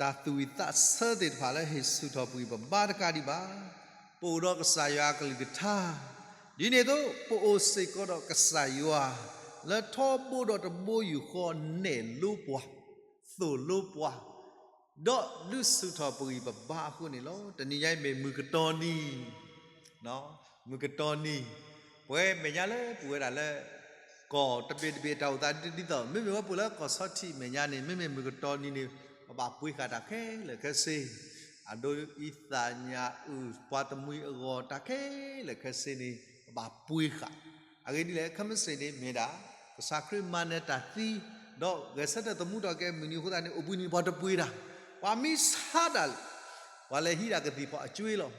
တၢ်သူၣ်ဝံၣ်သးဆၢသ့ၣ်တဖၣ်လၢဟ့ၣ်ဆူၣ်ထီၣ်ပှဲၤပဘါတကးဒံးဘၣ်. ပအိၣ်ဒီးကစၢ်ယွၤအကလုၢ်ကထါ, ဒ်န့ၣ်အသိး ပအိၣ်စ့ၢ်ကီးဒီးကစၢ်ယွၤ လၢထီဘိဒီးတဘိယူၢ်ဃီနဲၣ်လိပှၤ, သိၣ်လိပှၤ, ဒီးဒုးဆူၣ်ထီၣ်ပဂံၢ်ပဘါအဃိန့ၣ်လီၤ. တနံၤညါအံၤမ့ၢ်မုၢ်ကတီၤနံၤ မုၢ်ကတီၤနံၤ, ပဝဲမဲာ်ညါလၢပူၤဝဲဒၣ်လၢ ကီၢ်တဘ့ၣ်တဘ့ၣ်တၢ်အိၣ်သးဒ်သိး မ့မ့ၢ်ဝဲပူၤလၢကီၢ်ဆီထံးမဲာ်ညါန့ၣ် မ့မ့ၢ်မုၢ်ကတီၤနံၤန့ၣ် ပဘၣ်ပှ့ၤဃာ်တၢ်ခဲလၢာ်ခဲဆ့, အဒိအံသၣ်ညၣ်အုၣ်ပှၤတမှံၤအဂီၢ်တၢ်ခဲလၢာ်ခဲဆ့န့ၣ် ပဘၣ်ပှ့ၤဃာ်. အဂ့ၢ်ဒ်လဲၣ် ခဲမုၢ်ဆ့ၣ်န့ၣ်မ့ၢ်ဒၣ် ကစၢ်ခရံာ်မၤနၢၤတၢ်သံ, ဒီးဂဲၤဆၢထၢၣ်သမူထီၣ်က့ၤမုၢ်နံၤအဃိသတးန့ၣ် အိၣ်ဘှံးနံၤပှၤတပှ့ၤတၢ်, ပှၤမံဆါတၢ်လၢ ပှၤလဲၤဟံးဒၣ်ကသံၣ်ဖီအကၠွ့လီၤ.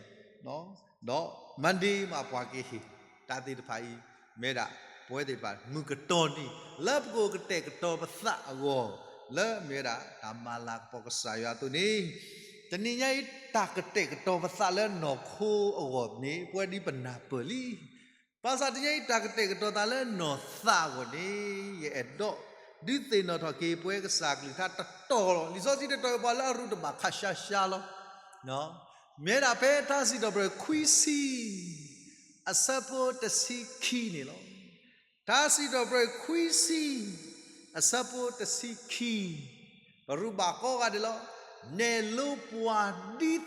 ဒီး Monday မးပှၤကဟ့ၣ်တၢ်သ့ၣ်တဖၣ်အံၤ မ့ၢ်ဒၣ် ပဝဲသ့ၣ်တဖၣ်မုၢ်ကတီၤနံၤ လၢပကအိၣ်ကတဲာ်ကတီၤပသးအဂီၢ် လၢမ့ၢ်ဝဲဒၣ်တၢ်မၤလၤကပီၤကစၢ်ယွၤအသိးန့ၣ်, တနံၤညါအံၤ တၢ်ကတဲာ်ကတီၤပသးလၢနီၢ်ခိအဂီၢ်န့ၣ် ပဝဲဒ်ပနၢ်ပၢၢ်လံ. ဘၣ်ဆၣ်တနံၤညါအံၤ တၢ်ကတဲာ်ကတီၤသးလၢနီၢ်သးအဂီၢ်န့ၣ် ယအဲၣ်ဒိး ဒုးသ့ၣ်နီၣ်ထီၣ်က့ၤ ပဝဲကစၢ်ကလုၢ်ကထါတတီၤလီၤ. လံာ်စီဆှံတတီၤအံၤ ပှၤလၢအရူၢ်တဘၣ်ခးရှါရှါလီၤ. မ့ၢ်ဒၣ်ဖဲထါစံးထီၣ်ပတြၢၤခွံဆံ အဆၢဖိတဆံခံန့ၣ်လီၤ. ထါစံးထီၣ်ပတြၢၤခွံဆံ အဆၢဖိတဆံခံ, ပရူးဘၣ်ကိးဂၤဒဲးလီၤ. နဲၣ်လိပှၤဒ်သိး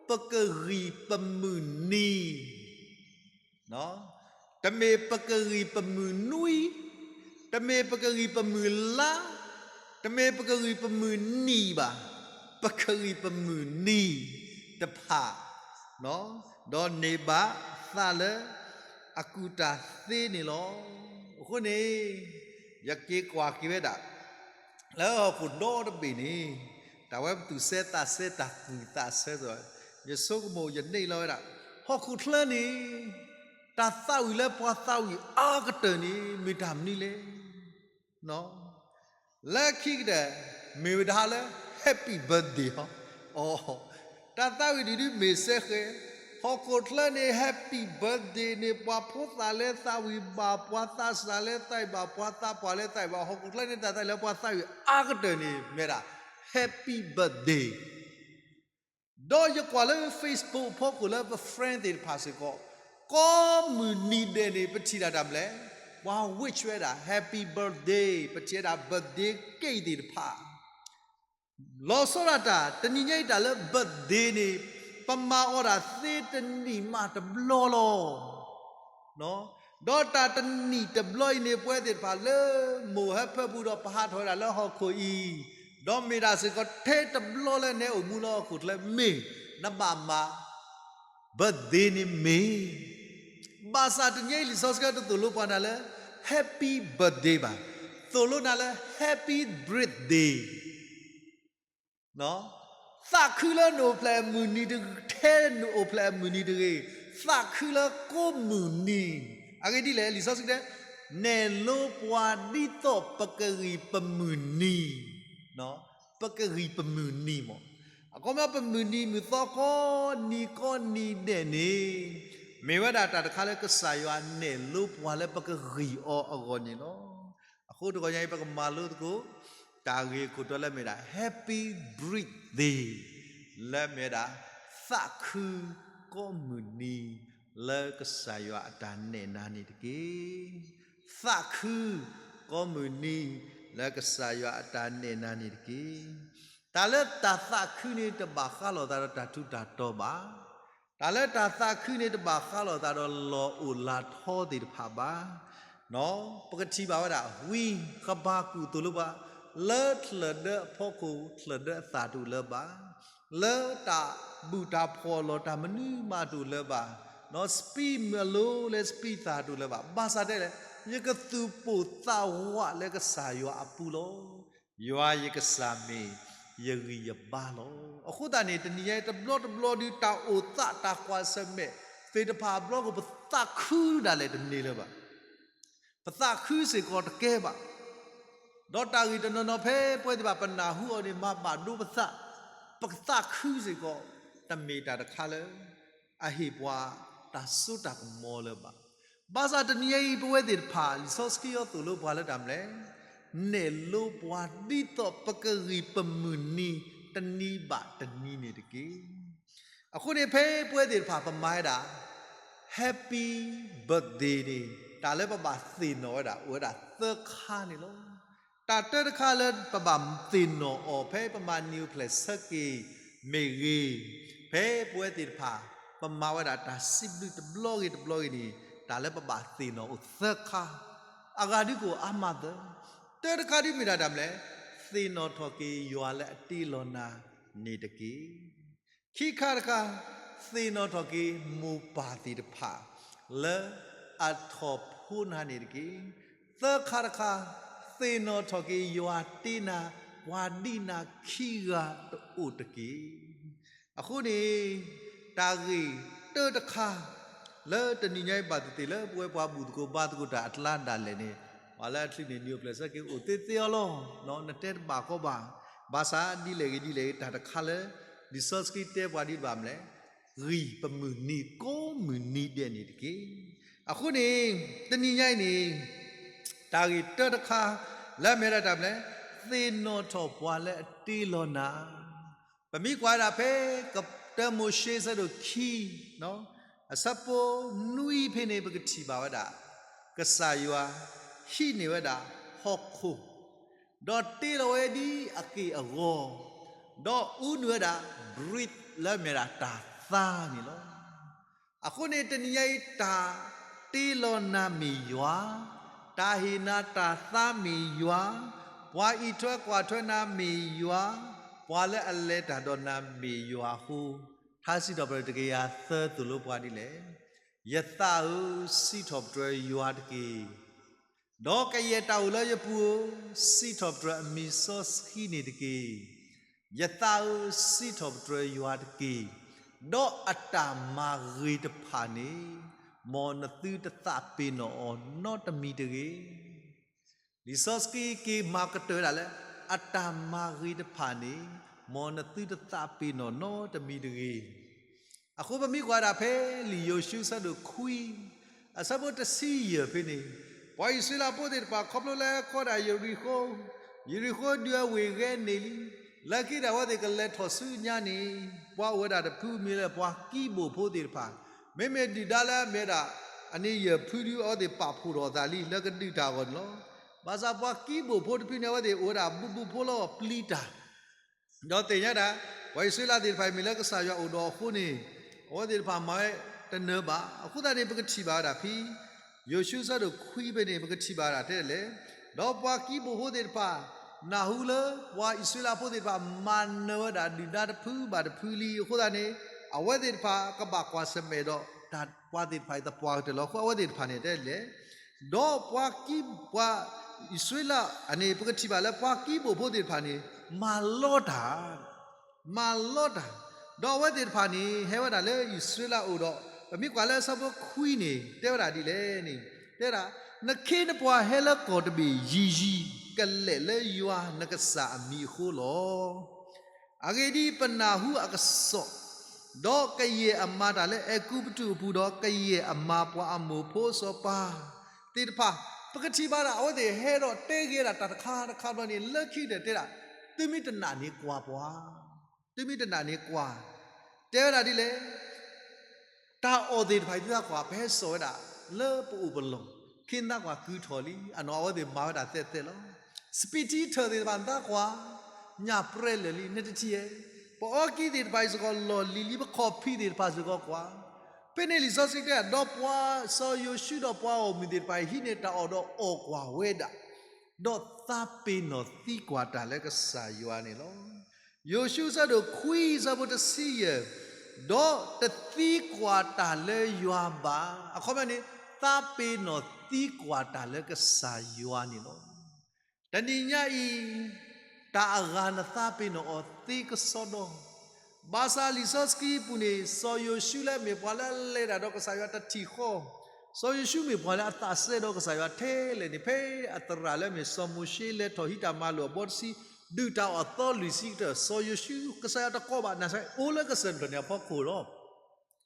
ပကဂံၢ်ပမုၢ်နံၤ တမ့ၢ်ပကဂံၢ်ပမုၢ်နွံ, တမ့ၢ်ပကဂံၢ်ပမုၢ်လါ, တမ့ၢ်ပကဂံၢ်ပမုၢ်နံၣ်ဘၣ်, ပကဂံၢ်ပမုၢ်နံၤတဖၣ်, ဒီးန့ၢ်ဘၣ်သးလၢအကူၣ်တၢ်သ့န့ၣ်လီၤ. အဃိန့ၣ် ယက့ၤကွၢ်က့ၤဝဲဒၣ် လၢဟီၣ်ခိၣ်ဒီတဘ့ၣ်န့ၣ် တၢ်ဝဲပသူၣ်ဆၢသးဆၢ တၢ်သူၣ်ဝံၣ်သးဆၢအသိး, ယဆိကမိၣ်ယန့ၢ်လီၤဝဲဒၣ် ဟီၣ်ခိၣ်ချၢန့ၣ် တၢ်သးဝံၣ်လၢပှၤသးဝံၣ်အါကတၢၢ်န့ၣ် မ့ၢ်တၢ်မနုၤလဲၣ်. လၢခံကတၢၢ် မ့ၢ်ဝဲဒၣ်လၢ Happy Birthday ဟီ, တၢ်သးဝံၣ်ဒ်ဒုးမ့ၢ်စ့ၢ်ကီး, ဟီၣ်ခိၣ်ချၢန့ၣ် Happy Birthday န့ၣ် ပှၤဖိသၣ်လၢသးဝံၣ်ဘၣ်, ပှၤသးစၢ်လၢသးဝံၣ်ဘၣ်, ပှၤသးပှၢ်လၢသးဝံၣ်ဘၣ်, ဟီၣ်ခိၣ်ချၢန့ၣ် တၢ်သးဝံၣ်လၢပှၤသးဝံၣ်အါကတၢၢ်န့ၣ် မ့ၢ်ဒၣ် Happy Birthday ဒီးယကွၢ်လၢ Facebook အဖီခိၣ်လၢပ friend သ့ၣ်တဖၣ်စ့ၢ်ကီး, ကိးမုၢ်နံၤဒဲးန့ၣ် ပထံၣ်ဒၣ်တၢ်မနုၤလဲၣ်, ပှၤ wish ဝဲဒၣ် Happy Birthday, ပထံၣ်ဝဲဒၣ် birthday cake သ့ၣ်တဖၣ်, လီၤဆီဒၣ်တၢ် တနံၤညါအံၤတၢ်လၢ birthday န့ၣ် ပမၤအီၤဒၣ်သ့တနံၣ်မးတဘျီလီၤ. ဒီးတၢ်တနံၣ်တဘျီအံၤန့ၣ် ပဝဲသ့ၣ်တဖၣ်လၢမိၢ်ဟၢဖၢပူၤဒီးပဟးထီၣ်ဝဲဒၣ်လၢဟီၣ်ခိၣ်အံၤ, ဒီးမ့ၢ်ဒၣ်စ့ၢ်ကီးထဲတဘျီလၢနဟဲအိၣ်မူလၢဟီၣ်ခိၣ်ချၢမ့ၢ် နဘၣ်မၤ birthday န့ၣ်မ့ၢ်, ဘၣ်ဆၣ်တနံၤညါအံၤလံာ်စီဆှံတသိၣ်လိပှၤနၤလၢ Happy Birthday ဘၣ်, သိၣ်လိနၤလၢ Happy Birthday သးခုလၢနအိၣ်ဖျဲၣ်မုၢ်နံၤတဂ့ၤ, ထဲနအိၣ်ဖျဲၣ်မုၢ်နံၤတဂ့ၤ, သးခုလၢကိးမုၢ်နံၤ, အဂ့ၢ်ဒ်လဲၣ် လံာ်စီဆှံတဲ, နဲၣ်လိပှၤဒ်သိးပကဂံၢ်ပမုၢ်နံၤ, ပကဂံၢ်ပမုၢ်နံၤမး, အခီပညီပမုၢ်နံၤမုၢ်သီကိးနံၤကိးနံၤဒဲးန့ၣ်, မ့ၢ်ဝဲဒၣ်တၢ်တခါလၢကစၢ်ယွၤနဲၣ်လိပှၤလၢပကဂံၢ်အီၤအဂီၢ်န့ၣ်လီၤ. အဃိတဂီၤညါအံၤ ပကမၤလိသကိး တၢ်ဂ့ၢ်ခိၣ်တီလၢမ့ၢ်ဒၣ် Happy Birthday လၢမ့ၢ်ဝဲဒၣ် သးခုကိးမုၢ်နံၤ လၢကစၢ်ယွၤအတၢ်နဲၣ်နၤန့ၣ်တက့ၢ်. သးခုကိးမုၢ်နံၤ လၢကစၢ်ယွၤအတၢ်နဲၣ်နၤန့ၣ်တက့ၢ်. တၢ်လၢတၢ်သးခုန့ၣ် တဘၣ်ဃးလိာ်သးဒီးတၢ်ထူးတၢ်တီၤဘၣ်. တၢ်လၢတၢ်သးခုန့ၣ် တဘၣ်ဃးလိာ်သးဒီးလီၢ်အိၣ်လၢ်ထီသ့ၣ်တဖၣ်ဘၣ်. ပကထံၣ်ဘၣ်ဝဲဒၣ် ဝံဃဘးကူာ်သိၣ်လိပှၤ လၢချၢၣ်ဒၢအဖီခိၣ် ချၢၣ်ဒၢအသၣ်တအိၣ်လၢၤဘၣ်. လၢတၢ်ဘူၣ်တၢ်ဖှီၣ်အလီၢ်တၢ်မနုၤမးတအိၣ်လၢၤဘၣ်. စပံးမ့ၢ်အလိၤလၢစပံးသၣ်တအိၣ်လၢၤဘၣ်. ဘၣ်ဆၣ်တဲလဲၣ်, ယကသူၣ်ပိၢ်သးဝးလၢကစၢ်ယွၤအပူၤလီၤ. ယွၤယကစၢ်မ့ၢ်ယဂံၢ်ယဘါလီၤ. အဃိသတးန့ၣ် တနံၤညါအံၤတဘျီတဘျီဒုး တၢ်အိၣ်သးတၢ်ကွၢ်ဆၢၣ်မဲာ်သ့ၣ်တဖၣ်အဘျီက ပသးခုဒၣ်လဲာ်တန့ၢ်လၢၤဘၣ်. ပသးခုစ့ၢ်ကီးတကဲဘၣ်. ဒီးတၢ်ဂ့ၢ်တနီၤနီၤဖဲပဝဲသ့ၣ်တဖၣ်ပနၢ်ဟူအီၤန့ၣ် မၤဘၣ်ဒိပသး, ပကသးခုစ့ၢ်ကီး တမ့ၢ်တၢ်တခါလၢ အဟ့ၣ်ပှၤတၢ်စိတၢ်ကမီၤလၢၤဘၣ်. ဘၣ်ဆၣ်တနံၤညါအံၤ ပဝဲသ့ၣ်တဖၣ် လံာ်စီဆှံအသိၣ်လိပှၤလၢတၢ်မနုၤလဲၣ်, နဲၣ်လိပှၤဒ်သိးပကဂံၢ်ပမုၢ်နံၤ တနံၤဘၣ်တနံၤန့ၣ်တက့ၢ်. အဃိန့ၣ်ဖဲပဝဲသ့ၣ်တဖၣ်ပမၤဝဲဒၣ် Happy Birthday န့ၣ် တၢ်လၢပဘၣ်သ့ၣ်နီၣ်ဝဲဒၣ် အိၣ်ဝဲဒၣ်သၢခါန့ၣ်လီၤ. တၢ်တၢတခါလၢပဘၣ်သ့ၣ်နီၣ်အီၤ ဖဲပမၤနံၤအိၣ်ဖျဲၣ်ဆၢက့ၤမ့ၢ်ဂ့ၤ, ဖဲပဝဲသ့ၣ်တဖၣ် ပမၤဝဲဒၣ်တၢ်စံးဘျုးတဘျီဂ့ၤတဘျီဂ့ၤန့ၣ် တၢ်လၢပဘၣ်သ့ၣ်နီၣ်အိၣ်သၢခါ, အဂၤဒုးကအိၣ်အါမးသၢ, တၢတခါဒုးမ့ၢ်ဒၣ်တၢ်မနုၤလဲၣ်, သ့ၣ်နီၣ်ထီၣ်က့ၤယွၤလၢအတ့လီၤနၤန့ၣ်တက့ၢ်. ခံခါတခါ, သ့ၣ်နီၣ်ထီၣ်က့ၤမိၢ်ပၢ်သ့ၣ်တဖၣ် လၢအထီၣ်ဖိနၤန့ၣ်တက့ၢ်. သၢခါတခါ, သ့ၣ်နီၣ်ထီၣ်က့ၤယွၤတ့နၤ ပှၤဒံးနၤခံဂၤတအိၣ်တက့ၢ်. အဃိန့ၣ် တၢ်ဂ့ၢ်တၢတခါ လၢတနံၤညါအံၤဘၣ်သ့ၣ်သ့ၣ်လၢပဝဲပှၤဘူၣ်သကိးဘါသကိးတၢ်အကျါဒၣ်လဲာ်န့ၣ်, ပှၤလၢအချုးန့ၣ် နံၤအိၣ်ဖျဲၣ်ဆၢက့ၤအိၣ်သ့သ့အီၤလီၤ. နတဲတဘၣ်ကီဘၣ်, ဘၣ်ဆၣ်ဒ်လဲၣ်ဂ့ၤဒ်လဲၣ်ဂ့ၤ တၢ်တခါလၢ လံာ်စီဆှံတဲပှၤဒ်တဘၣ်မနုၤလဲၣ်, ဂံၢ်ပမုၢ်နံၤကိးမုၢ်နံၤဒဲးန့ၣ်တက့ၢ်. အဃိန့ၣ် တနံၤညါအံၤန့ၣ် တၢ်ဂ့ၢ်တၢတခါ လၢအမ့ၢ်ဝဲဒၣ်တၢ်မနုၤလဲၣ်, သ့ၣ်နီၣ်ထီၣ်ပှၤလၢအတ့လီၤနၤ. ပမ့ၢ်ကွၢ်ဝဲဒၣ်ဖဲ ကတၢမိၤၡ့ဆၢဒိၣ်ခံ အဆၢဖိနွံဖဲန့ၣ် ပကထံၣ်ဘၣ်ဝဲဒၣ် ကစၢ်ယွၤ ဟံးန့ၢ်ဝဲဒၣ်ဟီၣ်ခိၣ် ဒီးတ့လီၤဝဲဒ်အက့ၢ်အဂီၤ, ဒီးအူနုာ်ဝဲဒၣ် breath လၢအမ့ၢ်ဒၣ်တၢ်သါန့ၣ်လီၤ. အဃိန့ၣ် တနံၤညါအံၤ တၢ်တ့လီၤနၤမ့ၢ်ယွၤ, တၢ်ဟ့ၣ်နၤတၢ်သါမ့ၢ်ယွၤ, ပှၤအံးထွဲကွၢ်ထွဲနၤမ့ၢ်ယွၤ, ပှၤလၢအလဲၤတၢ်ဒီးနၤမ့ၢ်ယွၤအဃိ, ထါစံးထီၣ်ပတြၢၤတကယၤသၢ သိၣ်လိပှၤဒ်လဲၣ်, ယသးဧၢ, စံးထီၣ်ပတြၢၤယွၤတက့ၢ်. ဒီးကယဲၢ်တၢ်အိၣ်လၢယပူၤဧၢ, စံးထီၣ်ပတြၢၤအမံၤစီဆှံန့ၣ်တက့ၢ်. ယသးဧၢ, စံးထီၣ်ပတြၢၤယွၤတက့ၢ်. ဒီးအတၢ်မၤဂ့ၤတဖၣ်န့ၣ် မ်နသုတသးပ့ၤနီၣ်အီၤနီတမံၤတဂ့ၤ. လံာ်စီဆှံက့ၤမၤကတၢၢ်ဒၣ်လၢ အတၢ်မၤဂ့ၤတဖၣ်န့ၣ် မ်နသုတသးပ့ၤနီၣ်နီတမံၤတဂ့ၤ. အဃိပမ့ၢ်ကွၢ်ဒၣ်ဖဲလံာ်ယိၤၡူအဆၢဒိၣ်ခွံ အဆၢဖိတဆံယဲၢ်ဖဲန့ၣ်, ပှၤအံၣ်စရ့လးဖိသ့ၣ်တဖၣ် ခီဖျိလၢခီဒၣ်ယရံၣ်ဃိ, ယရံၣ်ဃိဒုးအဝ့ၢ်ဂဲၤန့ၢ်လံ, လၢခံဒၣ်အဝဲသ့ၣ်ကလဲၤထီၣ်ဆူညါန့ၣ်, ပှၤအိၣ်ဝဲဒၣ်တဖုမံၤလၢပှၤကံးဘိၣ်ဖိသ့ၣ်တဖၣ်, မ့မ့ၢ်ဒုၣ်ဒါလၢအမ့ၢ်ဝဲဒၣ် အန့ၣ်ယဲၢ်ဖုဒုးအဝဲသ့ၣ်ပာ်ဖှိၣ်ထီၣ်အသးလံ လၢကဒုးတၢ်အဂီၢ်န့ၣ်လီၤ. ဘၣ်ဆၣ်ပှၤကံးဘိၣ်ဖိတဖုန့ၣ် အဝဲသ့ၣ်အိၣ်ဝဲဒၣ်ဘူးဘူးဖိလၢပျံၤတၢ် ဒီးသ့ၣ်ညါဒၣ် ပှၤအံၣ်စရ့လးသ့ၣ်တဖၣ်အံၤမ့ၢ်လၢကစၢ်ယွၤအိၣ်ဒီးအဃိန့ၣ်, အဝဲသ့ၣ်တဖၣ်မၤဝဲတနၢၤဘၣ်. အဃိသတးန့ၣ် ပကထံၣ်ဘၣ်ဝဲဒၣ်ဖဲ ယိၤၡူအဆၢဒိၣ်ခွံဖဲန့ၣ် ပကထံၣ်ဘၣ်ဝဲဒၣ်ထဲလဲၣ်, ဒီးပှၤကံးဘိၣ်ဖိသ့ၣ်တဖၣ် နၢ်ဟူလၢပှၤအံၣ်စရ့လးဖိသ့ၣ်တဖၣ် မၤနၢၤဝဲဒၣ်ဒုၣ်ဒါတဖုဘၣ်တဖုလံအဃိသတးန့ၣ်, အဝဲသ့ၣ်တဖၣ်ကဘၣ်ကွၢ်ဆၢၣ်မဲာ်ဒီးတၢ်ပှၤသ့ၣ်တဖၣ်အံၤသပှၢ်ကတၢၢ်လီၤ. အဃိအဝဲသ့ၣ်တဖၣ်န့ၣ်တဲလဲၣ် ဒီးပှၤကံး ပှၤအံၣ်စရ့လး အန့ၣ် ပကထံၣ်ဘၣ်လၢပှၤကံးဘိၣ်ဖိသ့ၣ်တဖၣ်န့ၣ် မၤလီတၢ်, မၤလီတၢ်, ဒီးအဝဲသ့ၣ်တဖၣ်န့ၣ် ဟဲဝဲဒၣ်လၢအံၣ်စရ့လးအအိၣ်ဒီး ပမ့ၢ်ကွၢ်လၢအဆၢဖိခွံန့ၣ် တဲဝဲဒၣ်ဒ်လဲၣ်န့ၣ်, တဲဝဲဒၣ်, နခ့နပှၤဟဲလၢကီၢ်တဘ့ၣ်ယံၤယံၤ ကလဲာ်လၢယွၤနကစၢ်အမံၤအဃိလီၤ. အဂ့ၢ်ဒ်အံၤ, ပနၢ်ဟူအကစီၣ်, ဒီးကယဲၢ်အမၤတၢ်လၢအဲၤကူပတူးအပူၤ, ဒီးကယဲၢ်အမၤပှၤအမိၢ်ဖိစီၤပၤသ့ၣ်တဖၣ်, ပကထံၣ်ဘၣ်ဒၣ် အဝဲသ့ၣ်ဟဲဒီးတဲဂ့ၤဒၣ်တၢ်တခါတခါဘျီန့ၣ် လၢခံကတၢၢ်တဲဒၣ်, သုမ့ၢ်တနာ်န့ၣ်ကွၢ်ပှၤ, သုမ့ၢ်တနာ်န့ၣ်ကွၢ်, တဲဝဲဒၣ်ဒ်လဲၣ် တၢ်အီၣ်သ့ၣ်တဖၣ်အံၤ သုသးကွၢ် ပဟဲစိာ်ဝဲဒၣ် လၢပအိၣ်ပလီၢ်, ခ့နသးကွၢ်ကုထီၣ်လံ, အနီၢ်အဝဲသ့ၣ်မၤဝဲဒၣ်သဲးသဲးလီၤ. စပံးထံထၢၣ်သ့ၣ်တဖၣ် နသးကွၢ် ညၣ်ပြဲလၢာ်လံ, နတထံၣ်ဧါ. ပအီကံသ့ၣ်တဖၣ်အံၤစ့ၢ်ကီးလီၢ်လံၤလံ, ပခီၣ်ဖံးသ့ၣ်တဖၣ်စ့ၢ်ကီးကွၢ်. ဖဲန့ၣ်လံာ်စီဆှံတဲ ဒီးပှၤစီၤယိၤၡူဒီးပှၤဂီၢ်မုၢ်သ့ၣ်တဖၣ်အံၤ ဟံးန့ၢ်တၢ်အီၣ်ဒီးအီၣ်ကွၢ်ဝဲဒၣ်, ဒီးသးပ့ၤနီၣ်သံကွၢ်တၢ်လၢကစၢ်ယွၤန့ၣ်လီၤ. ယိၤၡူအဆၢဒိၣ်ခွံအဆၢဖိတဆံယဲၢ်, ဒီးတသံကွၢ်တၢ်လၢယွၤဘၣ်. အခီပညီန့ၣ် သးပ့ၤနီၣ်သံကွၢ်တၢ်လၢကစၢ်ယွၤန့ၣ်လီၤ. တနံၤညါအံၤ တၢ်အဂၤနသးပ့ၤနီၣ်အီၤသ့ကစီဒီ, ဘၣ်ဆၣ်လံာ်စီဆှံပူၤန့ၣ် စီၤယိၤၡူလၢအမ့ၢ်ပှၤလၢအလဲၤတၢ်ဒီးကစၢ်ယွၤတထံၣ်ဃီ, စီၤယိၤၡူမ့ၢ်ပှၤလၢအသးစဲဒီးကစၢ်ယွၤထဲလဲၣ်န့ၣ် ဖဲအသရၣ်လၢအမ့ၢ်စီၤမိၤၡ့လဲၤထီၣ်ဟံးတၢ်မၤလိာ်အဘီတဆံ, ဒုၣ်တၢ်အီၣ်သီလွံၢ်ဆံကတၢၢ် စီၤယိၤၡူ ကစၢ်ယွၤတကိးဘၣ် နၤစဲအိၣ်လၢကစၢၢ်တဖျၢၣ်န့ၣ်အဖီခိၣ်လီၤ.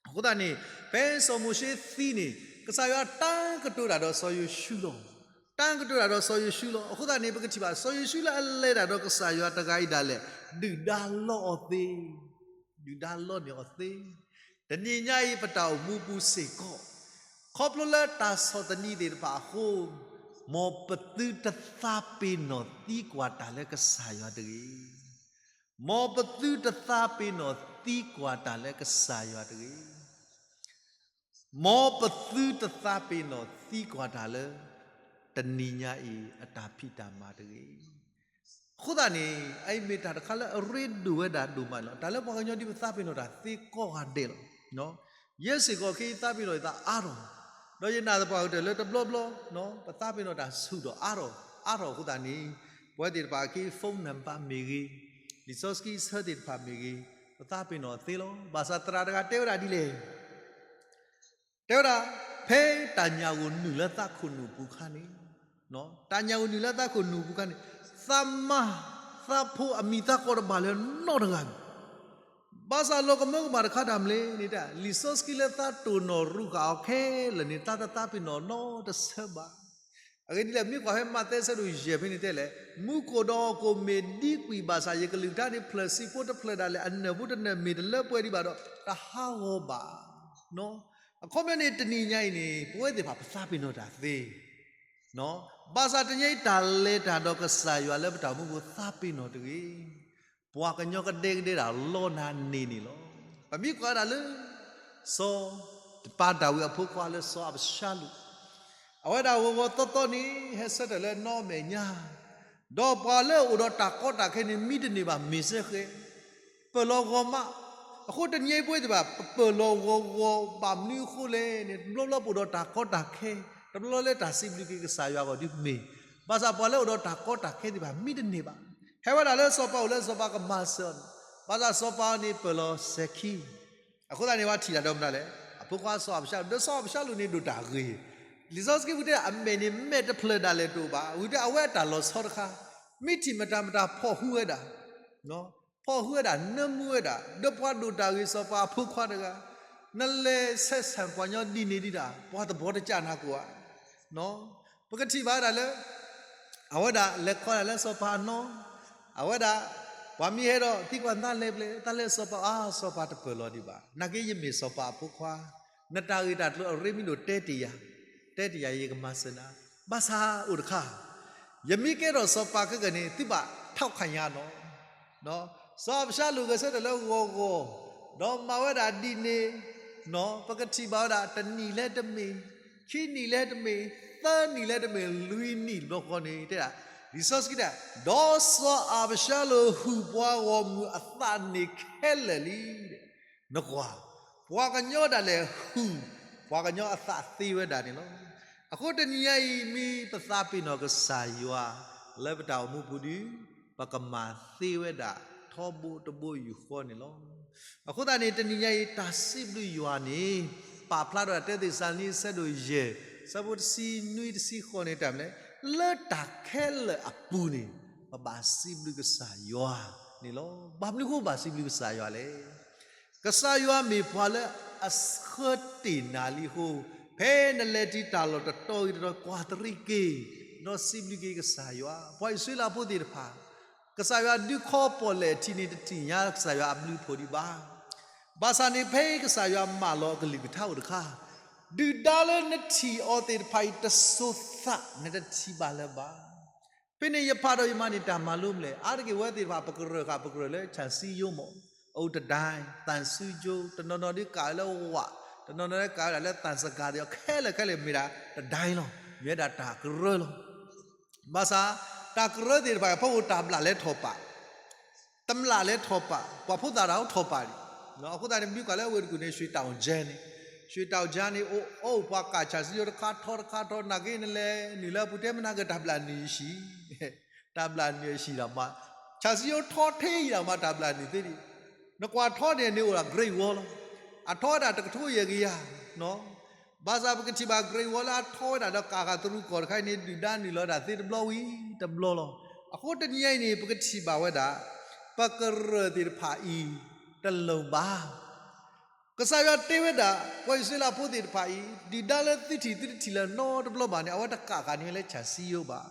အဃိသတးန့ၣ် ဖဲစီၤမိၤၡ့သံန့ၣ် ကစၢ်ယွၤတၢ်ကတိၤတၢ်ဒီးစီၤယိၤၡူလီၤ. တၢ်ကတိၤတၢ်ဒီးစီၤယိၤၡူလီၤ. အဃိသတးန့ၣ် ပကထံၣ်ဘၣ် စီၤယိၤၡူလၢအလဲၤတၢ်ဒီးကစၢ်ယွၤတဂၤအံၤဒၣ်လဲာ် ဒုၣ်ဒါလီအီၤသ့, ဒုၣ်ဒါလီန့ၢ်အီၤသ့. တနံၤညါအံၤ ပတၢ်အိၣ်မူပူၤစ့ၢ်ကီး ခီဖျိလၢတၢ်ဆီၣ်သနံးသ့ၣ်တဖၣ်အဃိ, မ်ပသုတသးပ့ၤနီၣ်သံကွၢ်တၢ်လၢကစၢ်ယွၤတဂ့ၤ. မ်ပသုတသးပ့ၤနီၣ်သံကွၢ်တၢ်လၢကစၢ်ယွၤတဂ့ၤ. မ်ပသုတသးပ့ၤနီၣ်သံကွၢ်တၢ်လၢ တနံၤညါအံၤအတၢ်ဖံးတၢ်မၤတဂ့ၤ. အဃိသတးန့ၣ် အအံၤမ့ၢ်တၢ်တခါလၢအရ့ဒိၣ်ဝဲဒၣ်ဒိၣ်မးန့ၣ်လီၤ. တၢ်လၢပှၤကညီဒ်ပသးပ့ၤနီၣ်တၢ်သ့ကိးဂၤဒဲးလီၤ. ယဲစ့ၢ်ကီးခဲအံၤသးပ့ၤနီၣ်ယသးအါထီၣ်, ဒီးယနာ်သပှၢ်ကတၢၢ်လၢတဘျီဘျီ ပသးပ့ၤနီၣ်တၢ်ဆူၣ်ထီၣ်အါထီၣ်အါထီၣ်အဃိသတးန့ၣ်, ပဝဲသ့ၣ်တဖၣ်အခံ phone number မ့ၢ်ဂ့ၤ, လံာ်စီဆှံဆၢသ့ၣ်တဖၣ်မ့ၢ်ဂ့ၤ, ပသးပ့ၤနီၣ်သ့လီၤ. ဘၣ်ဆၣ်သရၣ်တဂၤတဲဝဲဒၣ်ဒ်လဲၣ် တဲဝဲဒၣ်, ဖဲတၢ်ညၣ်ဂိၢ်နုာ်လၢသးခိၣ်နူာ်ပူၤအခါန့ၣ်, တၢ်ညၣ်ဂိၢ်နုာ်လၢသးခိၣ်နူာ်ပူၤအခါန့ၣ်, သးမါ, သးဖိအမံၤသးကိးတဘၣ်လၢနီတဂၤန့ၣ်, ဘၣ်ဆၣ်လီၤကမၢကမၣ်တခါတၢ်မနုၤလဲၣ်န့ၣ် လံာ်စီဆှံလၢသးတိၢ်နီၣ်ရူၢ်ဃာ်အီၤခဲလၢာ်န့ၣ် သးတသးပ့ၤနီၣ်နီတဆၢဘၣ်. အဂ့ၢ်ဒ်လဲၣ် မ့ၢ်ကွၢ်ဖဲမးသဲဆၢဒိၣ်ယဲၢ်ဖဲန့ၣ်တဲလဲၣ်, မူခိၣ်ဒီးဟီၣ်ခိၣ်မ့ၢ်ဒံကွံာ်ဘၣ်ဆၣ် ယကလုၢ်ကထါန့ၣ် ဖျၢၣ်ဆံဖိတဖျၢၣ်ဒၣ်လဲာ် အနၢၣ်ဖိတနၢၣ်မ့ၢ်တလၢပှဲၤဒံးဘၣ်ဒီး တဟးဂီၤဘၣ်. အခီပညီန့ၣ် တနံၤညါအံၤန့ၣ် ပဝဲသ့ၣ်တဖၣ်ပသးပ့ၤနီၣ်တၢ်သ့, ဘၣ်ဆၣ်တနံၤညါအံၤတၢ်လဲၤတၢ်ဒီးကစၢ်ယွၤလၢပတၢ်အိၣ်မူပူၤသးပ့ၤနီၣ်တဂ့ၤ. ပှၤကညီကဒဲကဒဲဒၣ်လီနၤန့ၢ်န့ၣ်လီၤ. ပမ့ၢ်ကွၢ်ဝဲဒၣ်လၢ စီၤ ပၢ်ဒၤဝံးအဖိခွါလၢစီၤအၤဘၡါလိၣ်, အဝဲဒၣ်ဂီၤဂီၤသီသီန့ၣ် ဟဲဆၢထၢၣ်လၢနီၢ်အမဲာ်ညါ, ဒီးပှၤလၢအအိၣ်ဒီးတၢ်ကီတၢ်ခဲန့ၣ် မံတန့ၢ်ဘၣ်မ့ၢ်စ့ၢ်ကီး ပၢၢ်လီၤဂီၤမး. အဃိတနံၤညါအံၤပဝဲသ့ၣ်တဖၣ် ပပၢၢ်လီၤဂီၤဂီၤဘၣ်မနုၤအဃိလဲၣ်န့ၣ် တဘျီဘျီပအိၣ်ဒီးတၢ်ကီတၢ်ခဲ, တဘျီဘျီလၢတၢ်စံးဘျုးက့ၤကစၢ်ယွၤအဂီၢ်ဒုးမ့ၢ်, ဘၣ်ဆၣ်ပှၤလၢအအိၣ်ဒီးတၢ်ကီတၢ်ခဲသ့ၣ်တဖၣ် မံတန့ၢ်ဘၣ်. ဟဲဝဲဒၣ်လၢစီၤပၤအိၣ်လၢစီၤပၤကမၤစၢၤအီၤန့ၣ်, ဘၣ်ဆၣ်စီၤပၤအီၤန့ၣ်ပၢၢ်လီၤစဲၤခံ အဃိသတးန့ၣ် ပှၤထံၣ်တၢ်ဒီးမနုၤလဲၣ်, အဖိခွါစီၤအၤဘၡါလိၣ်, ဒီးစီၤအၤဘၡါလိၣ်န့ၣ်ဒိၣ်တၢ်ဂ့ၤ, လံာ်စီဆှံပူၤတဲအမဲာ်န့ၣ် မဲာ်တဖျၢၣ်ဒၣ်လဲာ်တအိၣ်ဘၣ်, ဝံၤတဲအဝဲအတၢ်လီၤဆီတခါ, မ့ၢ်ထံၣ်မတၤမတၤဖီၣ်ဟုဝဲဒၣ်, ဖီၣ်ဟုဝဲဒၣ် နၢမူဝဲဒၣ်, ဒီးပှၤဒိၣ်တၢ်ဂ့ၤစီၤပၤအဖိခွါတဂၤ, နလဲၤဆဲးဆၣ်ပှၤကညီဒ်န့ၣ်ဒံးဒၣ် ပှၤတဘီတကၢ်နၤကိးဧါ. ပကထံၣ်ဘၣ်ဝဲဒၣ်လၢ အဝဲဒၣ်လဲၤခီဒၣ်လၢစီၤပၤအနီၢ်, အဝဲဒၣ် ပှၤမ့ၢ်ဟဲဒီးသံကွၢ်နၤလဲၤဖဲလဲၣ်, တၢ်လဲၤစီၤပၤ, အါ စီၤပၤတပၢၢ်လီၤဒံးဘၣ်, နာ်က့ယမ့ၢ်စီၤပၤအဖိခွါ, နတၢ်ဂ့ၢ်တၢ်ကျိၤအရ့မ့ၢ်ဒိၣ်တဲတ့ၢ်ယၤ, တဲတ့ၢ်ယၤယကမၤစၢၤနၤ, ဘၣ်ဆၣ်အိၣ်တခါ, ယမ့ၢ်ကဲထီၣ်စီၤပၤခဲကနံၣ်န့ၣ် သုဘၣ်ထီၣ်ခညါနီၤ စီၤအၤဘၡါလိၣ်ဂဲၤဆၢထၢၣ်လၢဂီၤဂီၤ, ဒီးမၤဝဲဒၣ်ဒ်န့ၣ်, ပကထံၣ်ဘၣ်ဝဲဒၣ် တနံၣ်လဲၣ်တမ့ၢ်, ခံနံၣ်လဲၣ်တမ့ၢ်, သၢနံၣ်လဲၣ်တမ့ၢ်, လွံၢ်နံၣ်တဘျီဃီန့ၣ် တဲဒၣ်, လံာ်စီဆှံတဲ, ဒီးစီၤအၤဘၡါလိၣ်ဟုၣ်ပှၤဂီၢ်မုၢ်အသးန့ၣ်ခဲလၢာ်လံ. နကွၢ်, ပှၤကညီဒၣ်လဲာ်ဟုၣ် ပှၤကညီအသးသ့ဝဲဒၣ်န့ၣ်လီၤ. အဃိတနံၤညါအံၤ မ့ၢ်ပသးပ့ၤနီၣ်ကစၢ်ယွၤ လၢပတၢ်အိၣ်မူပူၤဒီး ပကမၤသ့ဝဲဒၣ် ထီဘိတဘိယူၢ်ဃီန့ၣ်လီၤ. အဃိသတးန့ၣ် တနံၤညါအံၤ တၢ်စံးဘျုးယွၤန့ၣ် ပာ်ဖျါထီၣ်တၢ် သ့းစၤလနံ အဆၢဒိၣ်ယဲၢ် အဆၢဖိတဆံနွံတဆံဃိးန့ၣ် တၢ်မနုၤလဲၣ်, လၢတၢ်ခဲလၢာ်အပူၤန့ၣ် ပဘၣ်စံးဘျုးကစၢ်ယွၤန့ၣ်လီၤ. ဘၣ်မနုၤအဃိဘၣ်စံးဘျုးကစၢ်ယွၤလဲၣ်. ကစၢ်ယွၤမ့ၢ်ပှၤလၢအဆှၢတ့ၢ်နၤလံအဃိ, ဖဲနလဲၤတုၤတၢ်လီၢ်တတီၤဂ့ၤတတီၤ ကွၢ်တရံးက့ၤ, ဒီးစံးဘျုးက့ၤကစၢ်ယွၤ, ပှၤအံၣ်စရ့လးဖိသ့ၣ်တဖၣ်, ကစၢ်ယွၤဒုးခီပီၣ်လဲၣ်ထံးန့ၣ် တထံၣ်ညါကစၢ်ယွၤအဘျုးအဖှိၣ်ဒံးဘၣ်. ဘၣ်ဆၣ်န့ၣ် ဖဲကစၢ်ယွၤမၢလီၤအကလုၢ်ကထါအိၣ်တခါ, ဒုၣ်ဒါလၢနထံၣ်အီၤသ့ၣ်တဖၣ်အံၤ တစိၤသး နတထံၣ်ဘၣ်လၢၤဘၣ်. ဖဲန့ၣ်ယဖးဒီးယမၤန့ၢ်တၢ်မၤလိမနုၤလဲၣ်, အါတက့ၢ်ဝဲသ့ၣ်တဖၣ် ပကရၢၢ်ဃာ်ပကရၢၢ်လၢ ဆၣ်စံယိမး, အိၣ်တဒၣ်, သၣ်စူကၠိ, တနီၤနီၤဒုးကးလၢဝး, တနီၤနီၤဒုးကးဝဲဒၣ်လၢသၣ်စကၤသ့ၣ်အီၤ ခဲလၢာ်ခဲလၢာ်မ့ၢ်ဒၣ်တဒၣ်လီၤ. မ့ၢ်ဝဲဒၣ်တၢ်ကရၢလီၤ. ဘၣ်ဆၣ် တၢ်ကရၢသ့ၣ်တဖၣ် ဖဲအိၣ်တၢ်ဘျၣ်လဲၤထီၣ်ပာ် တမျၢ်လဲၤထီၣ်ပာ်, ပှၤဖိသၣ်တၢ်အိၣ်ထီၣ်ပာ်န့ၣ်, အဃိသတးန့ၣ် မ့ၢ်ကွၢ်လၢအဝ့ၢ်တကူၣ်န့ၣ် ရွှေတောင်ကြားန့ၣ်, ရွှေတောင်ကြားန့ၣ် အိၣ်အိၣ်ပှၤကးဆၣ်စံယိတခါထီတခါထီ နာ်က့နလဲၤနုာ်လၢအပူၤ တဲမနုၤက့ၤ တၢ်ဘျၣ်နုာ်ယဟံၣ်, တၢ်ဘျၣ်နုာ်ယဟံၣ်ဒီးမး, ဆၣ်စံယိထီထဲယံာ်ဒီးမး တၢ်ဘျၣ်နုာ်သ့ဒံး, နကွၢ်ထီန့ၣ်န့ၣ်အိၣ်ဒီး Great Wall လီၤ. အထီဝဲဒၣ်တကထိယဲၢ်ကယၤ ဘၣ်ဆၣ်ပကထံၣ်ဘၣ် Great Wall လၢအထီဝဲဒၣ်ဒီးကးဃာ်တရူးကီၢ်တခါအံၤန့ၣ် ဒုၣ်ဒါနုာ်လီၤဝဲဒၣ်သ့တဘျီဝံၤတဘျီလီၤ. အဃိတနံၤညါအံၤန့ၣ် ပကထံၣ်ဘၣ်ဝဲဒၣ် ပကရၢၢ်သ့ၣ်တဖၣ်အံၤ တလိၣ်ဘၣ်. ကစၢ်ယွၤတဲဝဲဒၣ် ပှၤအံၣ်စရ့လးဖိသ့ၣ်တဖၣ်အံၤ ဒုၣ်ဒါလၢသုထံၣ်သုတထံၣ်လၢၤနီတဘျီဘၣ်န့ၣ် အဝဲတကးဃာ်န့ၢ်ဝဲလၢဆၣ်စံယိဘၣ်.